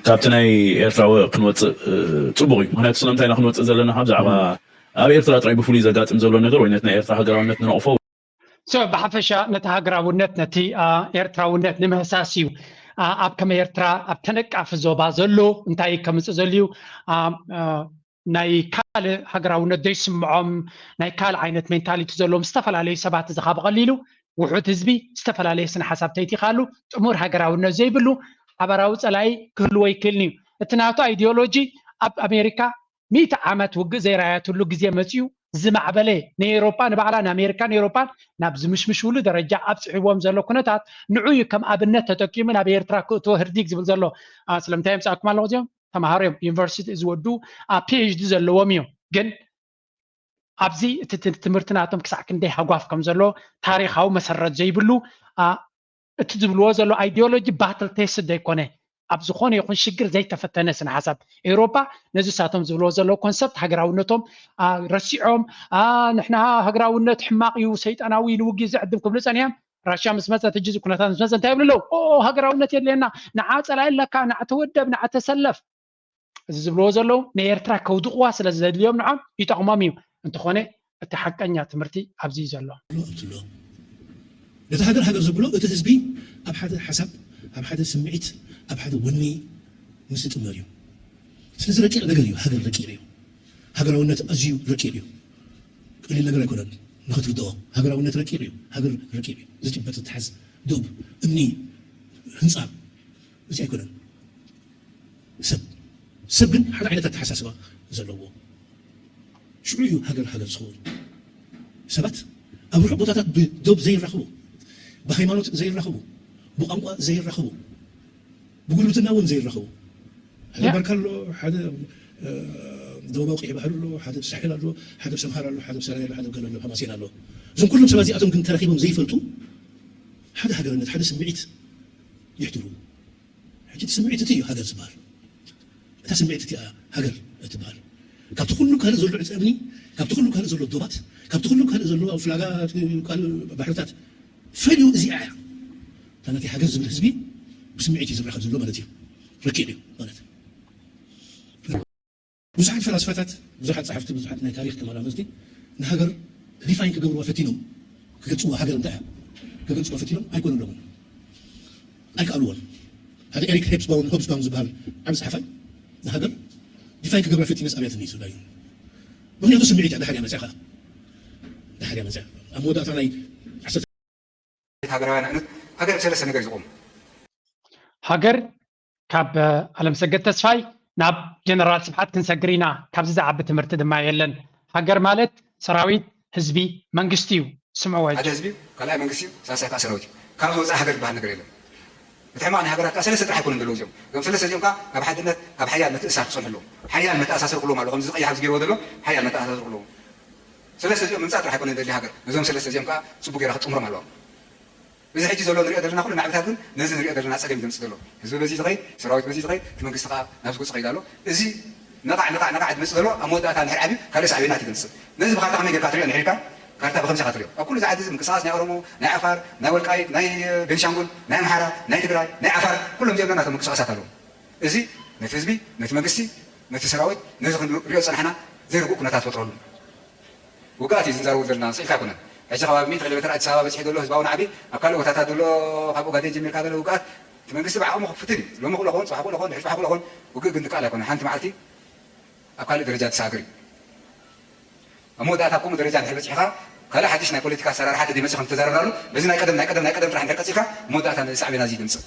ካብቲ ናይ ኤርትራዊ ክንወጽእ፣ እ፣ ጽቡቕ እዩ። ምኽንያቱ ስለምንታይ ኢና ክንወጽእ ዘለና? ካብ ብዛዕባ ኣብ ኤርትራ ጥራይ ብፍሉይ ዘጋጥም ዘሎ ነገር ወይ ነቲ ናይ ኤርትራ ሃገራውነት ንነቕፎ። So፣ ብሓፈሻ ነቲ ሃገራውነት፣ ነቲ፣ አ፣ ኤርትራውነት ንምህሳስ እዩ። አ፣ ኣብ ከም ኤርትራ ኣብ ተነቃፊ ዞባ ዘሎ እንታይ እዩ ከምጽእ ዘልዩ? አ፣ አ፣ ናይ ካልእ ሃገራውነት ዘይስምዖም፣ ናይ ካልእ ዓይነት ሜንታሊቲ ዘለዎም ዝተፈላለዩ ሰባት እዚ ካብ ቀሊሉ ውሑድ ህዝቢ ዝተፈላለየ ስነ ሓሳብ ተይቲኻሉ ጥሙር ሃገራውነት ዘይብሉ ሓባራዊ ጸላኢ ክህልዎ ይክእልን እዩ። እቲ ናቱ ኣይዲዮሎጂ ኣብ ኣሜሪካ ሚእቲ ዓመት ውግእ ዘይረኣየትሉ ግዜ መጺኡ ዝማዕበለ ንኤውሮጳ ንባዕላ ንኣሜሪካን ኤውሮጳን ናብ ዝምሽምሽውሉ ደረጃ ኣብጽሕዎም ዘሎ ኩነታት ንዑ እዩ ከም ኣብነት ተጠቂሙ ናብ ኤርትራ ክእትዎ ህርዲግ ዝብል ዘሎ። አ፣ ስለምንታይ የምጽኣኩም ኣለኹ እዚኦም? ተምሃሮ እዮም፣ ዩኒቨርሲቲ ዝወዱ፣ አ፣ ፒ ኤች ዲ ዘለዎም እዮም። ግን ኣብዚ እቲ ት-፣ ትምህርቲ ናቶም ክሳዕ ክንደይ ሃጓፍ ከም ዘሎ ታሪኻዊ መሰረት ዘይብሉ፣ አ፣ እቲ ዝብልዎ ዘሎ ኣይዲዮሎጂ ባትል ቴስት ዘይኮነ፣ ኣብ ዝኾነ ይኹን ሽግር ዘይተፈተነ ስነ ሓሳብ። ኤውሮጳ ነዚ ሳቶም ዝብልዎ ዘለዉ ኮንሰፕት ሃገራውነቶም፣ አ፣ ረሲዖም፣ አ፣ ንሕና ሃገራውነት ሕማቕ እዩ፣ ሰይጣናዊ፣ ንውግእ ዘዕድም ክብሉ ጸኒሖም። ራሽያ ምስ መጸት፣ ሕጂ እዚ ኩነታት ምስ መጸ እንታይ ይብሉ ኣለዉ? ኦ፣ ሃገራውነት የድልየና፣ ንዓ ጸላኢ ኣለካ፣ ንዓ ተወደብ፣ ንዓ ተሰለፍ። እዚ ዝብልዎ ዘለዉ ንኤርትራ ከውድቕዋ ስለ ዘድልዮም ንዖም ይጠቕሞም እዩ። እንተኾነ እቲ ሓቀኛ ትምህርቲ ኣብዚ እዩ ዘሎ። ኣብትሎ ነቲ ሃገር ሃገር ዘብሎ እቲ ህዝቢ ኣብ ሓደ ሓሳብ፣ ኣብ ሓደ ስምዒት፣ ኣብ ሓደ ወኒ ምስ ዝጥመር እዩ። ስለዚ ረቂቕ ነገር እዩ፣ ሃገር ረቂቕ እዩ። ሃገራውነት ኣዝዩ ረቂቕ እዩ። ቀሊል ነገር ኣይኮነን ንኽትርድኦ። ሃገራውነት ረቂቕ እዩ፣ ሃገር ረቂቕ እዩ። ዝጭበጥ ዝተሓዝ ዶብ፣ እምኒ፣ ህንጻ፣ እዚ ኣይኮነን። ሰብ፣ ሰብ ግን ሓደ ዓይነት ኣተሓሳስባ ዘለዎ። ሽዑ እዩ ሃገር ሃገር ዝኸውን። ሰባት ኣብ ርሑቕ ቦታታት ብዶብ ዘይራኸቡ፣ ብሃይማኖት ዘይራኸቡ፣ ብቋንቋ ዘይራኸቡ፣ ብጉርብትና እውን ዘይራኸቡ። ሓደ ያ። ባርካ ኣሎ፣ ሓደ፣ እ፣ ደቡባዊ ቀይሕ ባህር ኣሎ፣ ሓደ ሳሕል ኣሎ፣ ሓደ ሰምሃር ኣሎ፣ ሓደ ሰራይ ኣሎ፣ ሓደ ገለ ኣሎ፣ ሃማሴን ኣሎ። እዞም ኩሎም ሰባት እዚኣቶም ግን ተራኺቦም ዘይፈልጡ ሓደ ሃገርነት፣ ሓደ ስምዒት ይሕድሩ። ሕጂ እቲ ስምዒት እቲ እዩ ሃገር ዝበሃል። እታ ስምዒት እቲኣ ሃገር እትበሃል። ካብቲ ኩሉ ካልእ ዘሎ ዕፀ እምኒ፣ ካብቲ ኩሉ ካልእ ዘሎ ዶባት፣ ካብቲ ኩሉ ካልእ ዘሎ ፍላጋ፣ ካልእ ባሕርታት ፈልዩ እዚኣ እያ። እታ ናተይ ሃገር ዝብል ህዝቢ ብስምዒት እዩ ዝራኸብ ዘሎ ማለት እዩ። ረቂቕ እዩ ማለት። ብዙሓት ፈላስፋታት፣ ብዙሓት ጸሓፍቲ፣ ብዙሓት ናይ ታሪኽ ተመራመርቲ ንሃገር ዲፋይን ክገብርዋ ፈቲኖም፣ ክገልጽዋ ሃገር እንታይ እያ ክገልጽዋ ፈቲኖም ኣይኮነሎምን። ኣይከኣልዎን። ሓደ ኤሪክ ሄብስባውም፣ ሆብስባውም ዝበሃል ዓቢ ጸሓፋይ ንሃገር ዲፋይን ክገብራ ፈቲነስ ኣብያትኒ እዩ ዝብላ እዩ። ምኽንያቱ ስምዒት እያ፣ ድሓር እያ መጽያ ኸኣ። ድሓር እያ መጽያ። ኣብ መወዳእታ ናይ ዓሰርተ ሃገራውያን ኣዕኑድ ሃገር ብሰለስተ ነገር እዩ ዝቖም። ሃገር ካብ ኣለምሰገድ ተስፋይ ናብ ጀነራል ስብሓት ክንሰግር ኢና። ካብዚ ዝዓቢ ትምህርቲ ድማ የለን። ሃገር ማለት ሰራዊት፣ ህዝቢ፣ መንግስቲ እዩ። ስምዕዎ ሕጂ። ሓደ ህዝቢ እዩ፣ ካልኣይ መንግስቲ እዩ፣ ሳልሳይ ከዓ ሰራዊት እዩ። ካብ ዝወፅእ ሃገር ዝበሃል ነገር የለን። እቲ ሕማቕ ናይ ሃገራት ከዓ ሰለስተ ጥራሕ ኣይኮኑን ዘለዉ እዚኦም። እዞም ሰለስተ እዚኦም ከዓ ካብ ሓድነት፣ ካብ ሓያል ምትእሳር ክፀንሑ ኣለዎም። ሓያል መተኣሳሰሪ ክህልዎም ኣለዎ። ከምዚ ቀይሕ ኣብዚ ገይርዎ ዘሎ ሓያል መተኣሳሰሪ ክህልዎም። ሰለስተ እዚኦም ምምፃእ ጥራሕ ኣይኮነን ዘድሊ ሃገር። ነዞም ሰለስተ እዚኦም ከዓ ፅቡቅ ጌራ ክትጥምሮም ኣለዋ። እዚ ሕጂ ዘሎ ንሪኦ ዘለና ኩሉ ናዕብታት ግን ነዚ ንሪኦ ዘለና ፀገም እዩ ዘምፅእ ዘሎ። ህዝቢ በዚ ዝኸይድ፣ ሰራዊት በዚ ዝኸይድ፣ እቲ መንግስቲ ከዓ ናብዚ ገፁ ይኸይድ ኣሎ። እዚ ነቓዕ ነቓዕ ነቓዕ ዝመፅእ ዘሎ ኣብ መወዳእታ እንድሕር ዓብዩ ካልእ ሳዕቤናት እዩ ዘምፅእ። ነዚ ብካርታ ከመይ ጌርካ ትሪኦ እንድሕር ኢልካ፣ ካርታ ብኸምዚ ኢኻ ትሪኦ። ኣብ ኩሉ እዚ ዓዲ እዚ ምንቅስቓስ ናይ ኦሮሞ፣ ናይ ዓፋር፣ ናይ ወልቃይት፣ ናይ ቤንሻንጉል፣ ናይ ኣምሓራ፣ ናይ ትግራይ፣ ናይ ዓፋር፣ ኩሎም እዚኦም ናቶም ምንቅስቓሳት ኣለዉ። እዚ ነቲ ህዝቢ፣ ነቲ መንግስቲ፣ ነቲ ሰራዊት፣ ነዚ ክንሪኦ ዝፀናሕና ዘይርጉእ ኩነታት ፈጥረሉ። ውግኣት እዩ ዝንዛረቡ ዘለና፣ ስኢልካ ኣይኮነን። ሕጂ ከባቢ ሚእቲ ኪሎ ሜትር ኣዲስ ኣበባ በፂሑ ዘሎ ህዝባዊ ናዕቢ፣ ኣብ ካልእ ቦታታት ዘሎ፣ ካብ ኦጋዴን ጀሚርካ ዘሎ ውግኣት፣ እቲ መንግስቲ ብዓቕሙ ክፍትን እዩ። ሎሚ ክእሎ ኾን፣ ፅባሕ ክእሎ ኾን፣ ድሕሪ ፅባሕ ክእሎ ኾን፣ ውግእ ግን ድቃል ኣይኮነን። ሓንቲ መዓልቲ ኣብ ካልእ ደረጃ ተሰጋግር እዩ። ኣብ መወዳእታ ኣብ ከምኡ ደረጃ እንድሕር በፂሕኻ፣ ካልእ ሓድሽ ናይ ፖለቲካ ኣሰራርሓ ተደይመፅእ ከም ተዘራርባሉ፣ በዚ ናይ ቀደም፣ ናይ ቀደም፣ ናይ ቀደም ጥራሕ እንድሕር ቀፂልካ፣ መወዳእታ ነዚ ሳዕቤን እዚ ደምፅእ።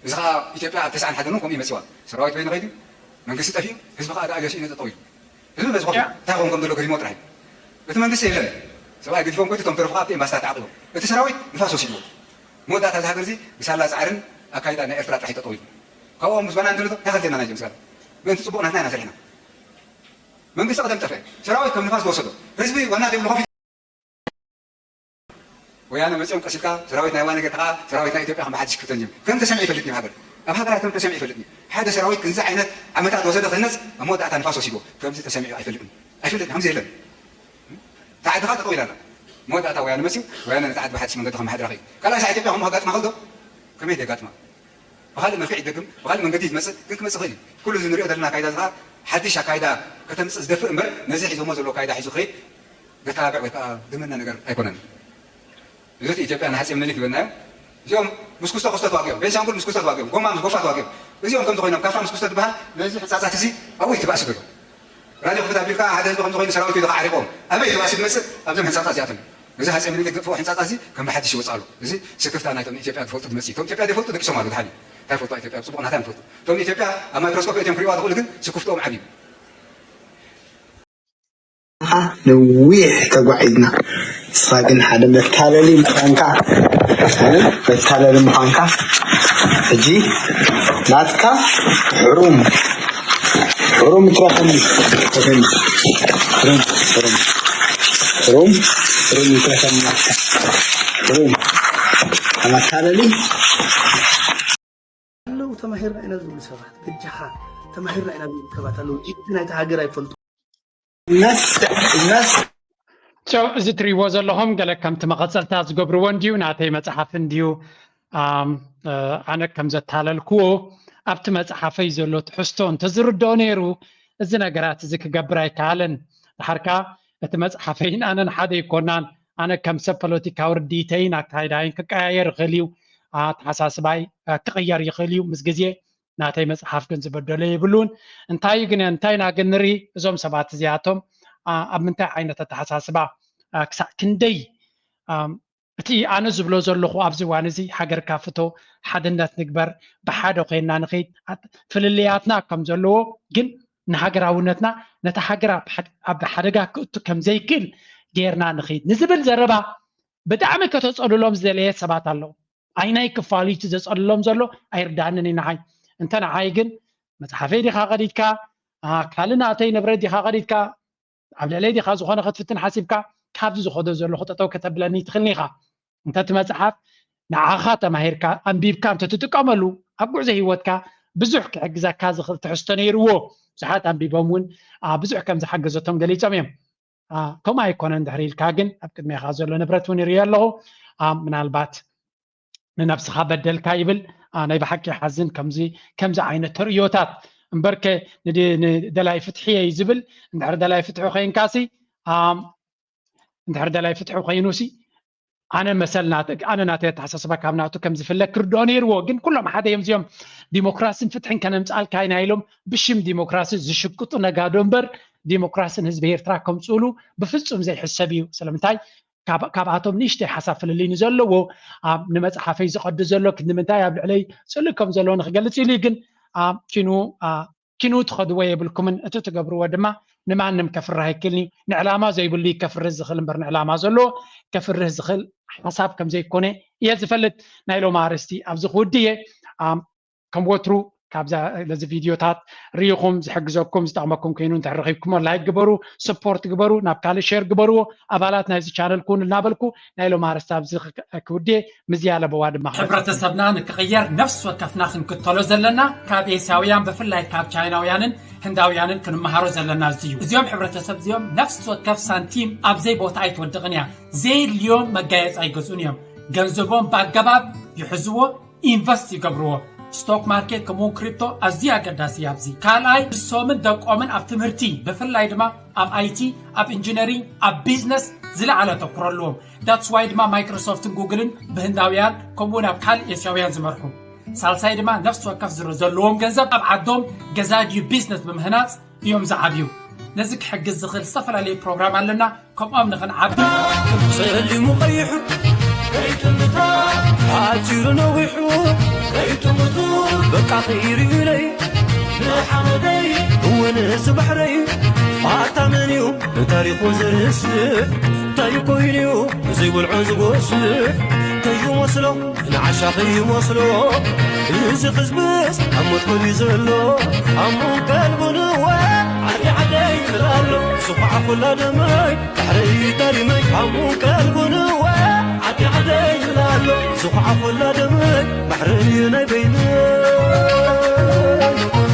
እዚ ኸዓ ኢትዮጵያ ኣብ ተስዓን ሓደን እውን ከምኡ ይመፅዋ። ሰራዊት በይኑ ኸይዱ፣ መንግስቲ ጠፊኡ፣ ህዝቢ ኸዓ ተኣገሱ ኢሉ ጠጠው ኢሉ። ህዝቢ በዚ ኮፍ ኢሉ፣ እንታይ ኸውን ከም ዘሎ ገሪሞ ጥራሕ እዩ። እቲ መንግስቲ የለን። ሰብኣይ ገዲፎም ከይዱ፣ እቶም ተረፉ ኸዓ ኣብቲ ኤምባሲታት ተዓቂቦም። እቲ ሰራዊት ንፋስ ወሲድዎ። መወዳእታ እዚ ሃገር እዚ ብሳላ ፃዕርን ኣካይዳ ናይ ኤርትራ ጥራሕ እዩ ጠጠው ኢሉ። ካብኦም ምስ በና እንተሎ፣ እንታይ ከልተና ናይ ጀምሳል? ምእንቲ ፅቡቕ ናትና ኢና ሰሪሕና። መንግስቲ ቀደም ጠፍአ። ሰራዊት ከም ንፋስ ዝወሰዶ። ህዝቢ ዋና ዘይብሉ ኮፍ ኢሉ። ወያነ መፂኦም ቀሲልካ ሰራዊት ናይ ዋነ ጌርካ ሰራዊት ናይ ኢትዮጵያ ከም ብሓድሽ ክፍተን እዮም። ከም ተሰሚዑ ይፈልጥን እዩ ሃገር። ኣብ ሃገራት ከም ተሰሚዑ ይፈልጥን እዩ። ሓደ ሰራዊት ክንዚ ዓይነት ዓመታት ወሰደ ክህነፅ ኣብ መወዳእታ ንፋስ ወሲድዎ። ከምዚ ተሰሚዑ ኣይፈልጥን። ኣይፈልጥን፣ ከምዚ የለን። እታ ዓድኻ ጠጠው ኢላ ኣላ። መወዳእታ ወያነ መፂኡ፣ ወያነ ነታ ዓዲ ብሓድሽ መንገዲ ከመሓድራ ኸዩ። ካልኣይ ሳዕ ኢትዮጵያ ከምኡ ከጋጥማ ከሎ ከመይ ደጋጥማ? ብኻልእ መልክዕ ይደግም፣ ብኻልእ መንገዲ ዝመጽእ ግን ክመጽእ ኽእል እዩ። ኩሉ እዚ ንሪኦ ዘለና ኣካይዳ እዚ ኸዓ ሓድሽ ኣካይዳ ከተምጽእ ዝደፍእ እምበር ነዚ ሒዞሞ ዘለዉ ኣካይዳ ሒዙ ክኸይድ ዘተባብዕ ወይ ከዓ ዝምነ ነገር ኣይኮነን። እዚ ኢትዮጵያ ንሃፀይ ምኒልክ ዝበልናዮ እዚኦም ምስ ኩስቶ ክስቶ ተዋጊኦም፣ ቤንሻንጉል ምስ ኩስቶ ተዋጊኦም፣ ጎማ ምስ ጎፋ ተዋጊኦም። እዚኦም ከምዚ ኮይኖም ካፋ ምስ ኩስቶ ዝበሃል ነዚ ሕንፃፃት እዚ ኣብኡ እዩ እቲ ባእሲ ዘሎ። ራድዮ ክፍት ኣቢልካ ሓደ ህዝቢ ከምዚ ኮይኑ ሰራዊት ኢልካ ዓሪቆም ኣበይ እቲ ባእሲ ዝመፅእ ኣብዞም ሕንፃፃት እዚኣቶም እዩ። እዚ ሃፀይ ምኒልክ ገጥፍዎ ሕንፃፃ እዚ ከም ብሓድሽ ይወፅእ ኣሎ። እዚ ስክፍታ ናይቶም ንኢትዮጵያ ዝፈልጡ ዝመፅእ እዩ። እቶም ኢትዮጵያ ዘይፈልጡ ደቂሶም ኣለዉ ድሓን እዩ። እንታይ ይፈልጡ ኣብ ኢትዮጵያ ፅቡቕ ናታ እዮም ዝፈልጡ። እቶም ንኢትዮጵያ ኣብ ማይክሮስኮፕ እትዮም ክሪእዋ ዝኽእሉ ግን ስክፍትኦም ዓብዩ። ነዊሕ ተጓዒዝና። ንስኻ ግን ሓደ መታለሊ ምዃንካ፣ ሓደ መታለሊ ምዃንካ ሕጂ ናትካ ሕሩም፣ ሕሩም ይትረፈኒ፣ ይትረፈኒ፣ ሕሩም፣ ሕሩም፣ ሕሩም፣ ሕሩም ይትረፈኒ ናትካ። ሕሩም። መታለሊ። ኣለዉ ተማሂርና ኢና ዝብሉ ሰባት፣ በጃኻ ተማሂርና ኢና ዝብሉ ሰባት ኣለዉ። ጅግና ናይታ ሃገር ኣይፈልጡ። እነስ እነስ ጨው እዚ ትሪእዎ ዘለኹም ገለ ከምቲ መቐፀልታ ዝገብርዎ እንድዩ ናተይ መፅሓፍ እንድዩ። ኣም፣ እ፣ ኣነ ከም ዘታለልክዎ ኣብቲ መፅሓፈይ ዘሎ ትሕዝቶ እንተዝርድኦ ነይሩ እዚ ነገራት እዚ ክገብር ኣይከኣለን። ደሓርካ እቲ መፅሓፈይን ኣነን ሓደ ኣይኮናን። ኣነ ከም ሰብ ፖለቲካዊ ርድኢተይን ኣካይዳይን ክቀያየር ይኽእል እዩ። ኣተሓሳስባይ እ፣ ክቕየር ይኽእል እዩ ምስ ግዜ። ናተይ መፅሓፍ ግን ዝበደሎ የብሉን። እንታይ ግን እንታይና ግን ንርኢ እዞም ሰባት እዚኣቶም ኣ፣ ኣብ ምንታይ ዓይነት ኣተሓሳስባ ኣ፣ ክሳዕ ክንደይ ኣም፣ እቲ ኣነ ዝብሎ ዘለኹ ኣብዚ እዋን እዚ ሃገርካ ፍቶ፣ ሓድነት ንግበር፣ ብሓደ ኮይንና ንኸይድ፣ ኣት- ፍልልያትና ከም ዘለዎ ግን ንሃገራውነትና ነታ ሃገር ኣብ ሓድ- ኣብ ሓደጋ ክእቱ ከም ዘይክእል ጌርና ንኸይድ ንዝብል ዘረባ ብጣዕሚ ከተፀልሎም ዝደለየ ሰባት ኣለዉ። ኣይናይ ክፋሉ እቲ ዘፀልሎም ዘሎ ኣይርዳንን እዩ ንዓይ። እንተ ንዓይ ግን መፅሓፈይ ዲኻ ቀዲድካ፣ ኣ፣ ካልእ ናተይ ንብረት ዲኻ ቀዲድካ፣ ኣብ ልዕለይ ዲኻ ዝኾነ ክትፍትን ሓሲብካ፣ ካብዚ ዝኸዶ ዘለኹ ጠጠው ከተብለኒ ትኽእልኒ ኢኻ። እንተ እቲ መፅሓፍ ንዓኻ ተማሂርካ ኣንቢብካ እንተትጥቀመሉ ኣብ ጉዕዞ ሂወትካ ብዙሕ ክሕግዘካ ዝኽእል ትሕዝቶ ነይርዎ። ብዙሓት ኣንቢቦም እውን ኣ፣ ብዙሕ ከም ዝሓገዘቶም ገሊፆም እዮም። ኣ፣ ከምኡ ኣይኮነን ድሕሪ ኢልካ ግን ኣብ ቅድሜኻ ዘሎ ንብረት እውን ይርኢ ኣለኹ። ኣ፣ ምናልባት ንነብስኻ በደልካ ይብል። ኣ፣ ናይ ብሓቂ ይሓዝን ከምዚ ከምዚ ዓይነት ተርእዮታት። እምበርከ ንድ- ንደላይ ፍትሒ እየ ዝብል። እንድሕር ደላይ ፍትሒ ኮይንካሲ ኣ፣ እንድሕር ደላይ ፍትሒ ኮይኑሲ ኣነ መሰል ናተ- ኣነ ናተይ ኣተሓሳስባ ካብ ናቱ ከም ዝፍለ ክርድኦ ነይርዎ። ግን ኩሎም ሓደ እዮም እዚኦም። ዲሞክራስን ፍትሕን ከነምፅኣልካ ኢና ኢሎም ብሽም ዲሞክራሲ ዝሽቅጡ ነጋዶ እምበር ዲሞክራስን ህዝቢ ኤርትራ ከምፅእሉ ብፍፁም ዘይሕሰብ እዩ። ስለምንታይ ካብ- ካብኣቶም ንእሽተይ ሓሳብ ፍልልይ ንዘለዎ ኣብ ንመፅሓፈይ ዝቐዱ ዘሎ ክንዲ ምንታይ ኣብ ልዕለይ ፅሉእ ከም ዘለዎ ንክገልፅ ኢሉ እዩ። ግን ኣብ ኪኑ ኪኑ ትኸድዎ የብልኩምን። እቲ ትገብርዎ ድማ ንማንም ከፍርህ ኣይክእልን እዩ። ንዕላማ ዘይብሉ እዩ ከፍርህ ዝኽእል እምበር ንዕላማ ዘለዎ ከፍርህ ዝኽእል ሓሳብ ከም ዘይኮነ እየ ዝፈልጥ። ናይ ሎም ኣርእስቲ ኣብዚ ክውድእ እየ። ኣም፣ ከም ወትሩ ካብዛ ነዚ ቪድዮታት ርኢኹም ዝሕግዘኩም ዝጠቕመኩም ኮይኑ እንተ ረኺብኩሞ ላይክ ግበሩ፣ ስፖርት ግበሩ፣ ናብ ካልእ ሼር ግበርዎ። ኣባላት ናይዚ ቻነል ኩኑ እናበልኩ ናይ ሎም ኣርእስቲ ኣብዚ ክውድእ እየ። ምዝያ ለበዋ ድማ ክበጽሕ። ሕብረተሰብና ንክቕየር ነፍሲ ወከፍና ክንክተሎ ዘለና ካብ ኤስያውያን ብፍላይ ካብ ቻይናውያንን ህንዳውያንን ክንመሃሮ ዘለና እዚ እዩ። እዚኦም ሕብረተሰብ እዚኦም ነፍሲ ወከፍ ሳንቲም ኣብ ዘይቦታ ኣይትወድቕን እያ። ዘየድልዮም መጋየፂ ኣይገዝኡን እዮም። ገንዘቦም ብኣገባብ ይሕዝዎ፣ ኢንቨስት ይገብርዎ። ስቶክ ማርኬት ከምኡውን ክሪፕቶ ኣዝዩ ኣገዳሲ እዩ። ኣብዚ ካልኣይ ንሶምን ደቆምን ኣብ ትምህርቲ ብፍላይ ድማ ኣብ ኣይቲ፣ ኣብ ኢንጂነሪንግ፣ ኣብ ቢዝነስ ዝለዓለ ተኩሮ ኣለዎም። ዳትስ ዋይ ድማ ማይክሮሶፍትን ጉግልን ብህንዳውያን ከምኡውን ኣብ ካልእ ኤስያውያን ዝመርሑ። ሳልሳይ ድማ ነፍሲ ወከፍ ዝረ ዘለዎም ገንዘብ ኣብ ዓዶም ገዛ ድዩ ቢዝነስ ብምህናፅ እዮም ዝዓብዩ። ነዚ ክሕግዝ ዝኽእል ዝተፈላለዩ ፕሮግራም ኣለና። ከምኦም ንኽንዓቢ ጸሊሙ ቀይሑ ከይጥምታ ሓጺሩ ነዊሑ ከይጥምቱ በቃ ከይርዩለይ ንሓመደይ እወ ንዚ ባሕረይ ኣታ መን እዩ ንታሪኹ ዘርስዕ እንታይ ኮይኑ እዩ ዘይበልዖ ዝጎስዕ ከይመስሎ ንዓሻ ከይመስሎ እዚ ሕዝብስ ኣብ ሞት ኮን እዩ ዘሎ ኣሙን ቀልቡን እወ ዓዲ ዓደይ ይብል ኣሎ ዝኹዓ ኩላ ደመይ ባሕረይ ታሪመይ ኣሙን ቀልቡን እወ ዓዲ ዓደይ ይብል ኣሎ ዝኹዓ ኩላ ደመይ ባሕረይ ናይ በይኑ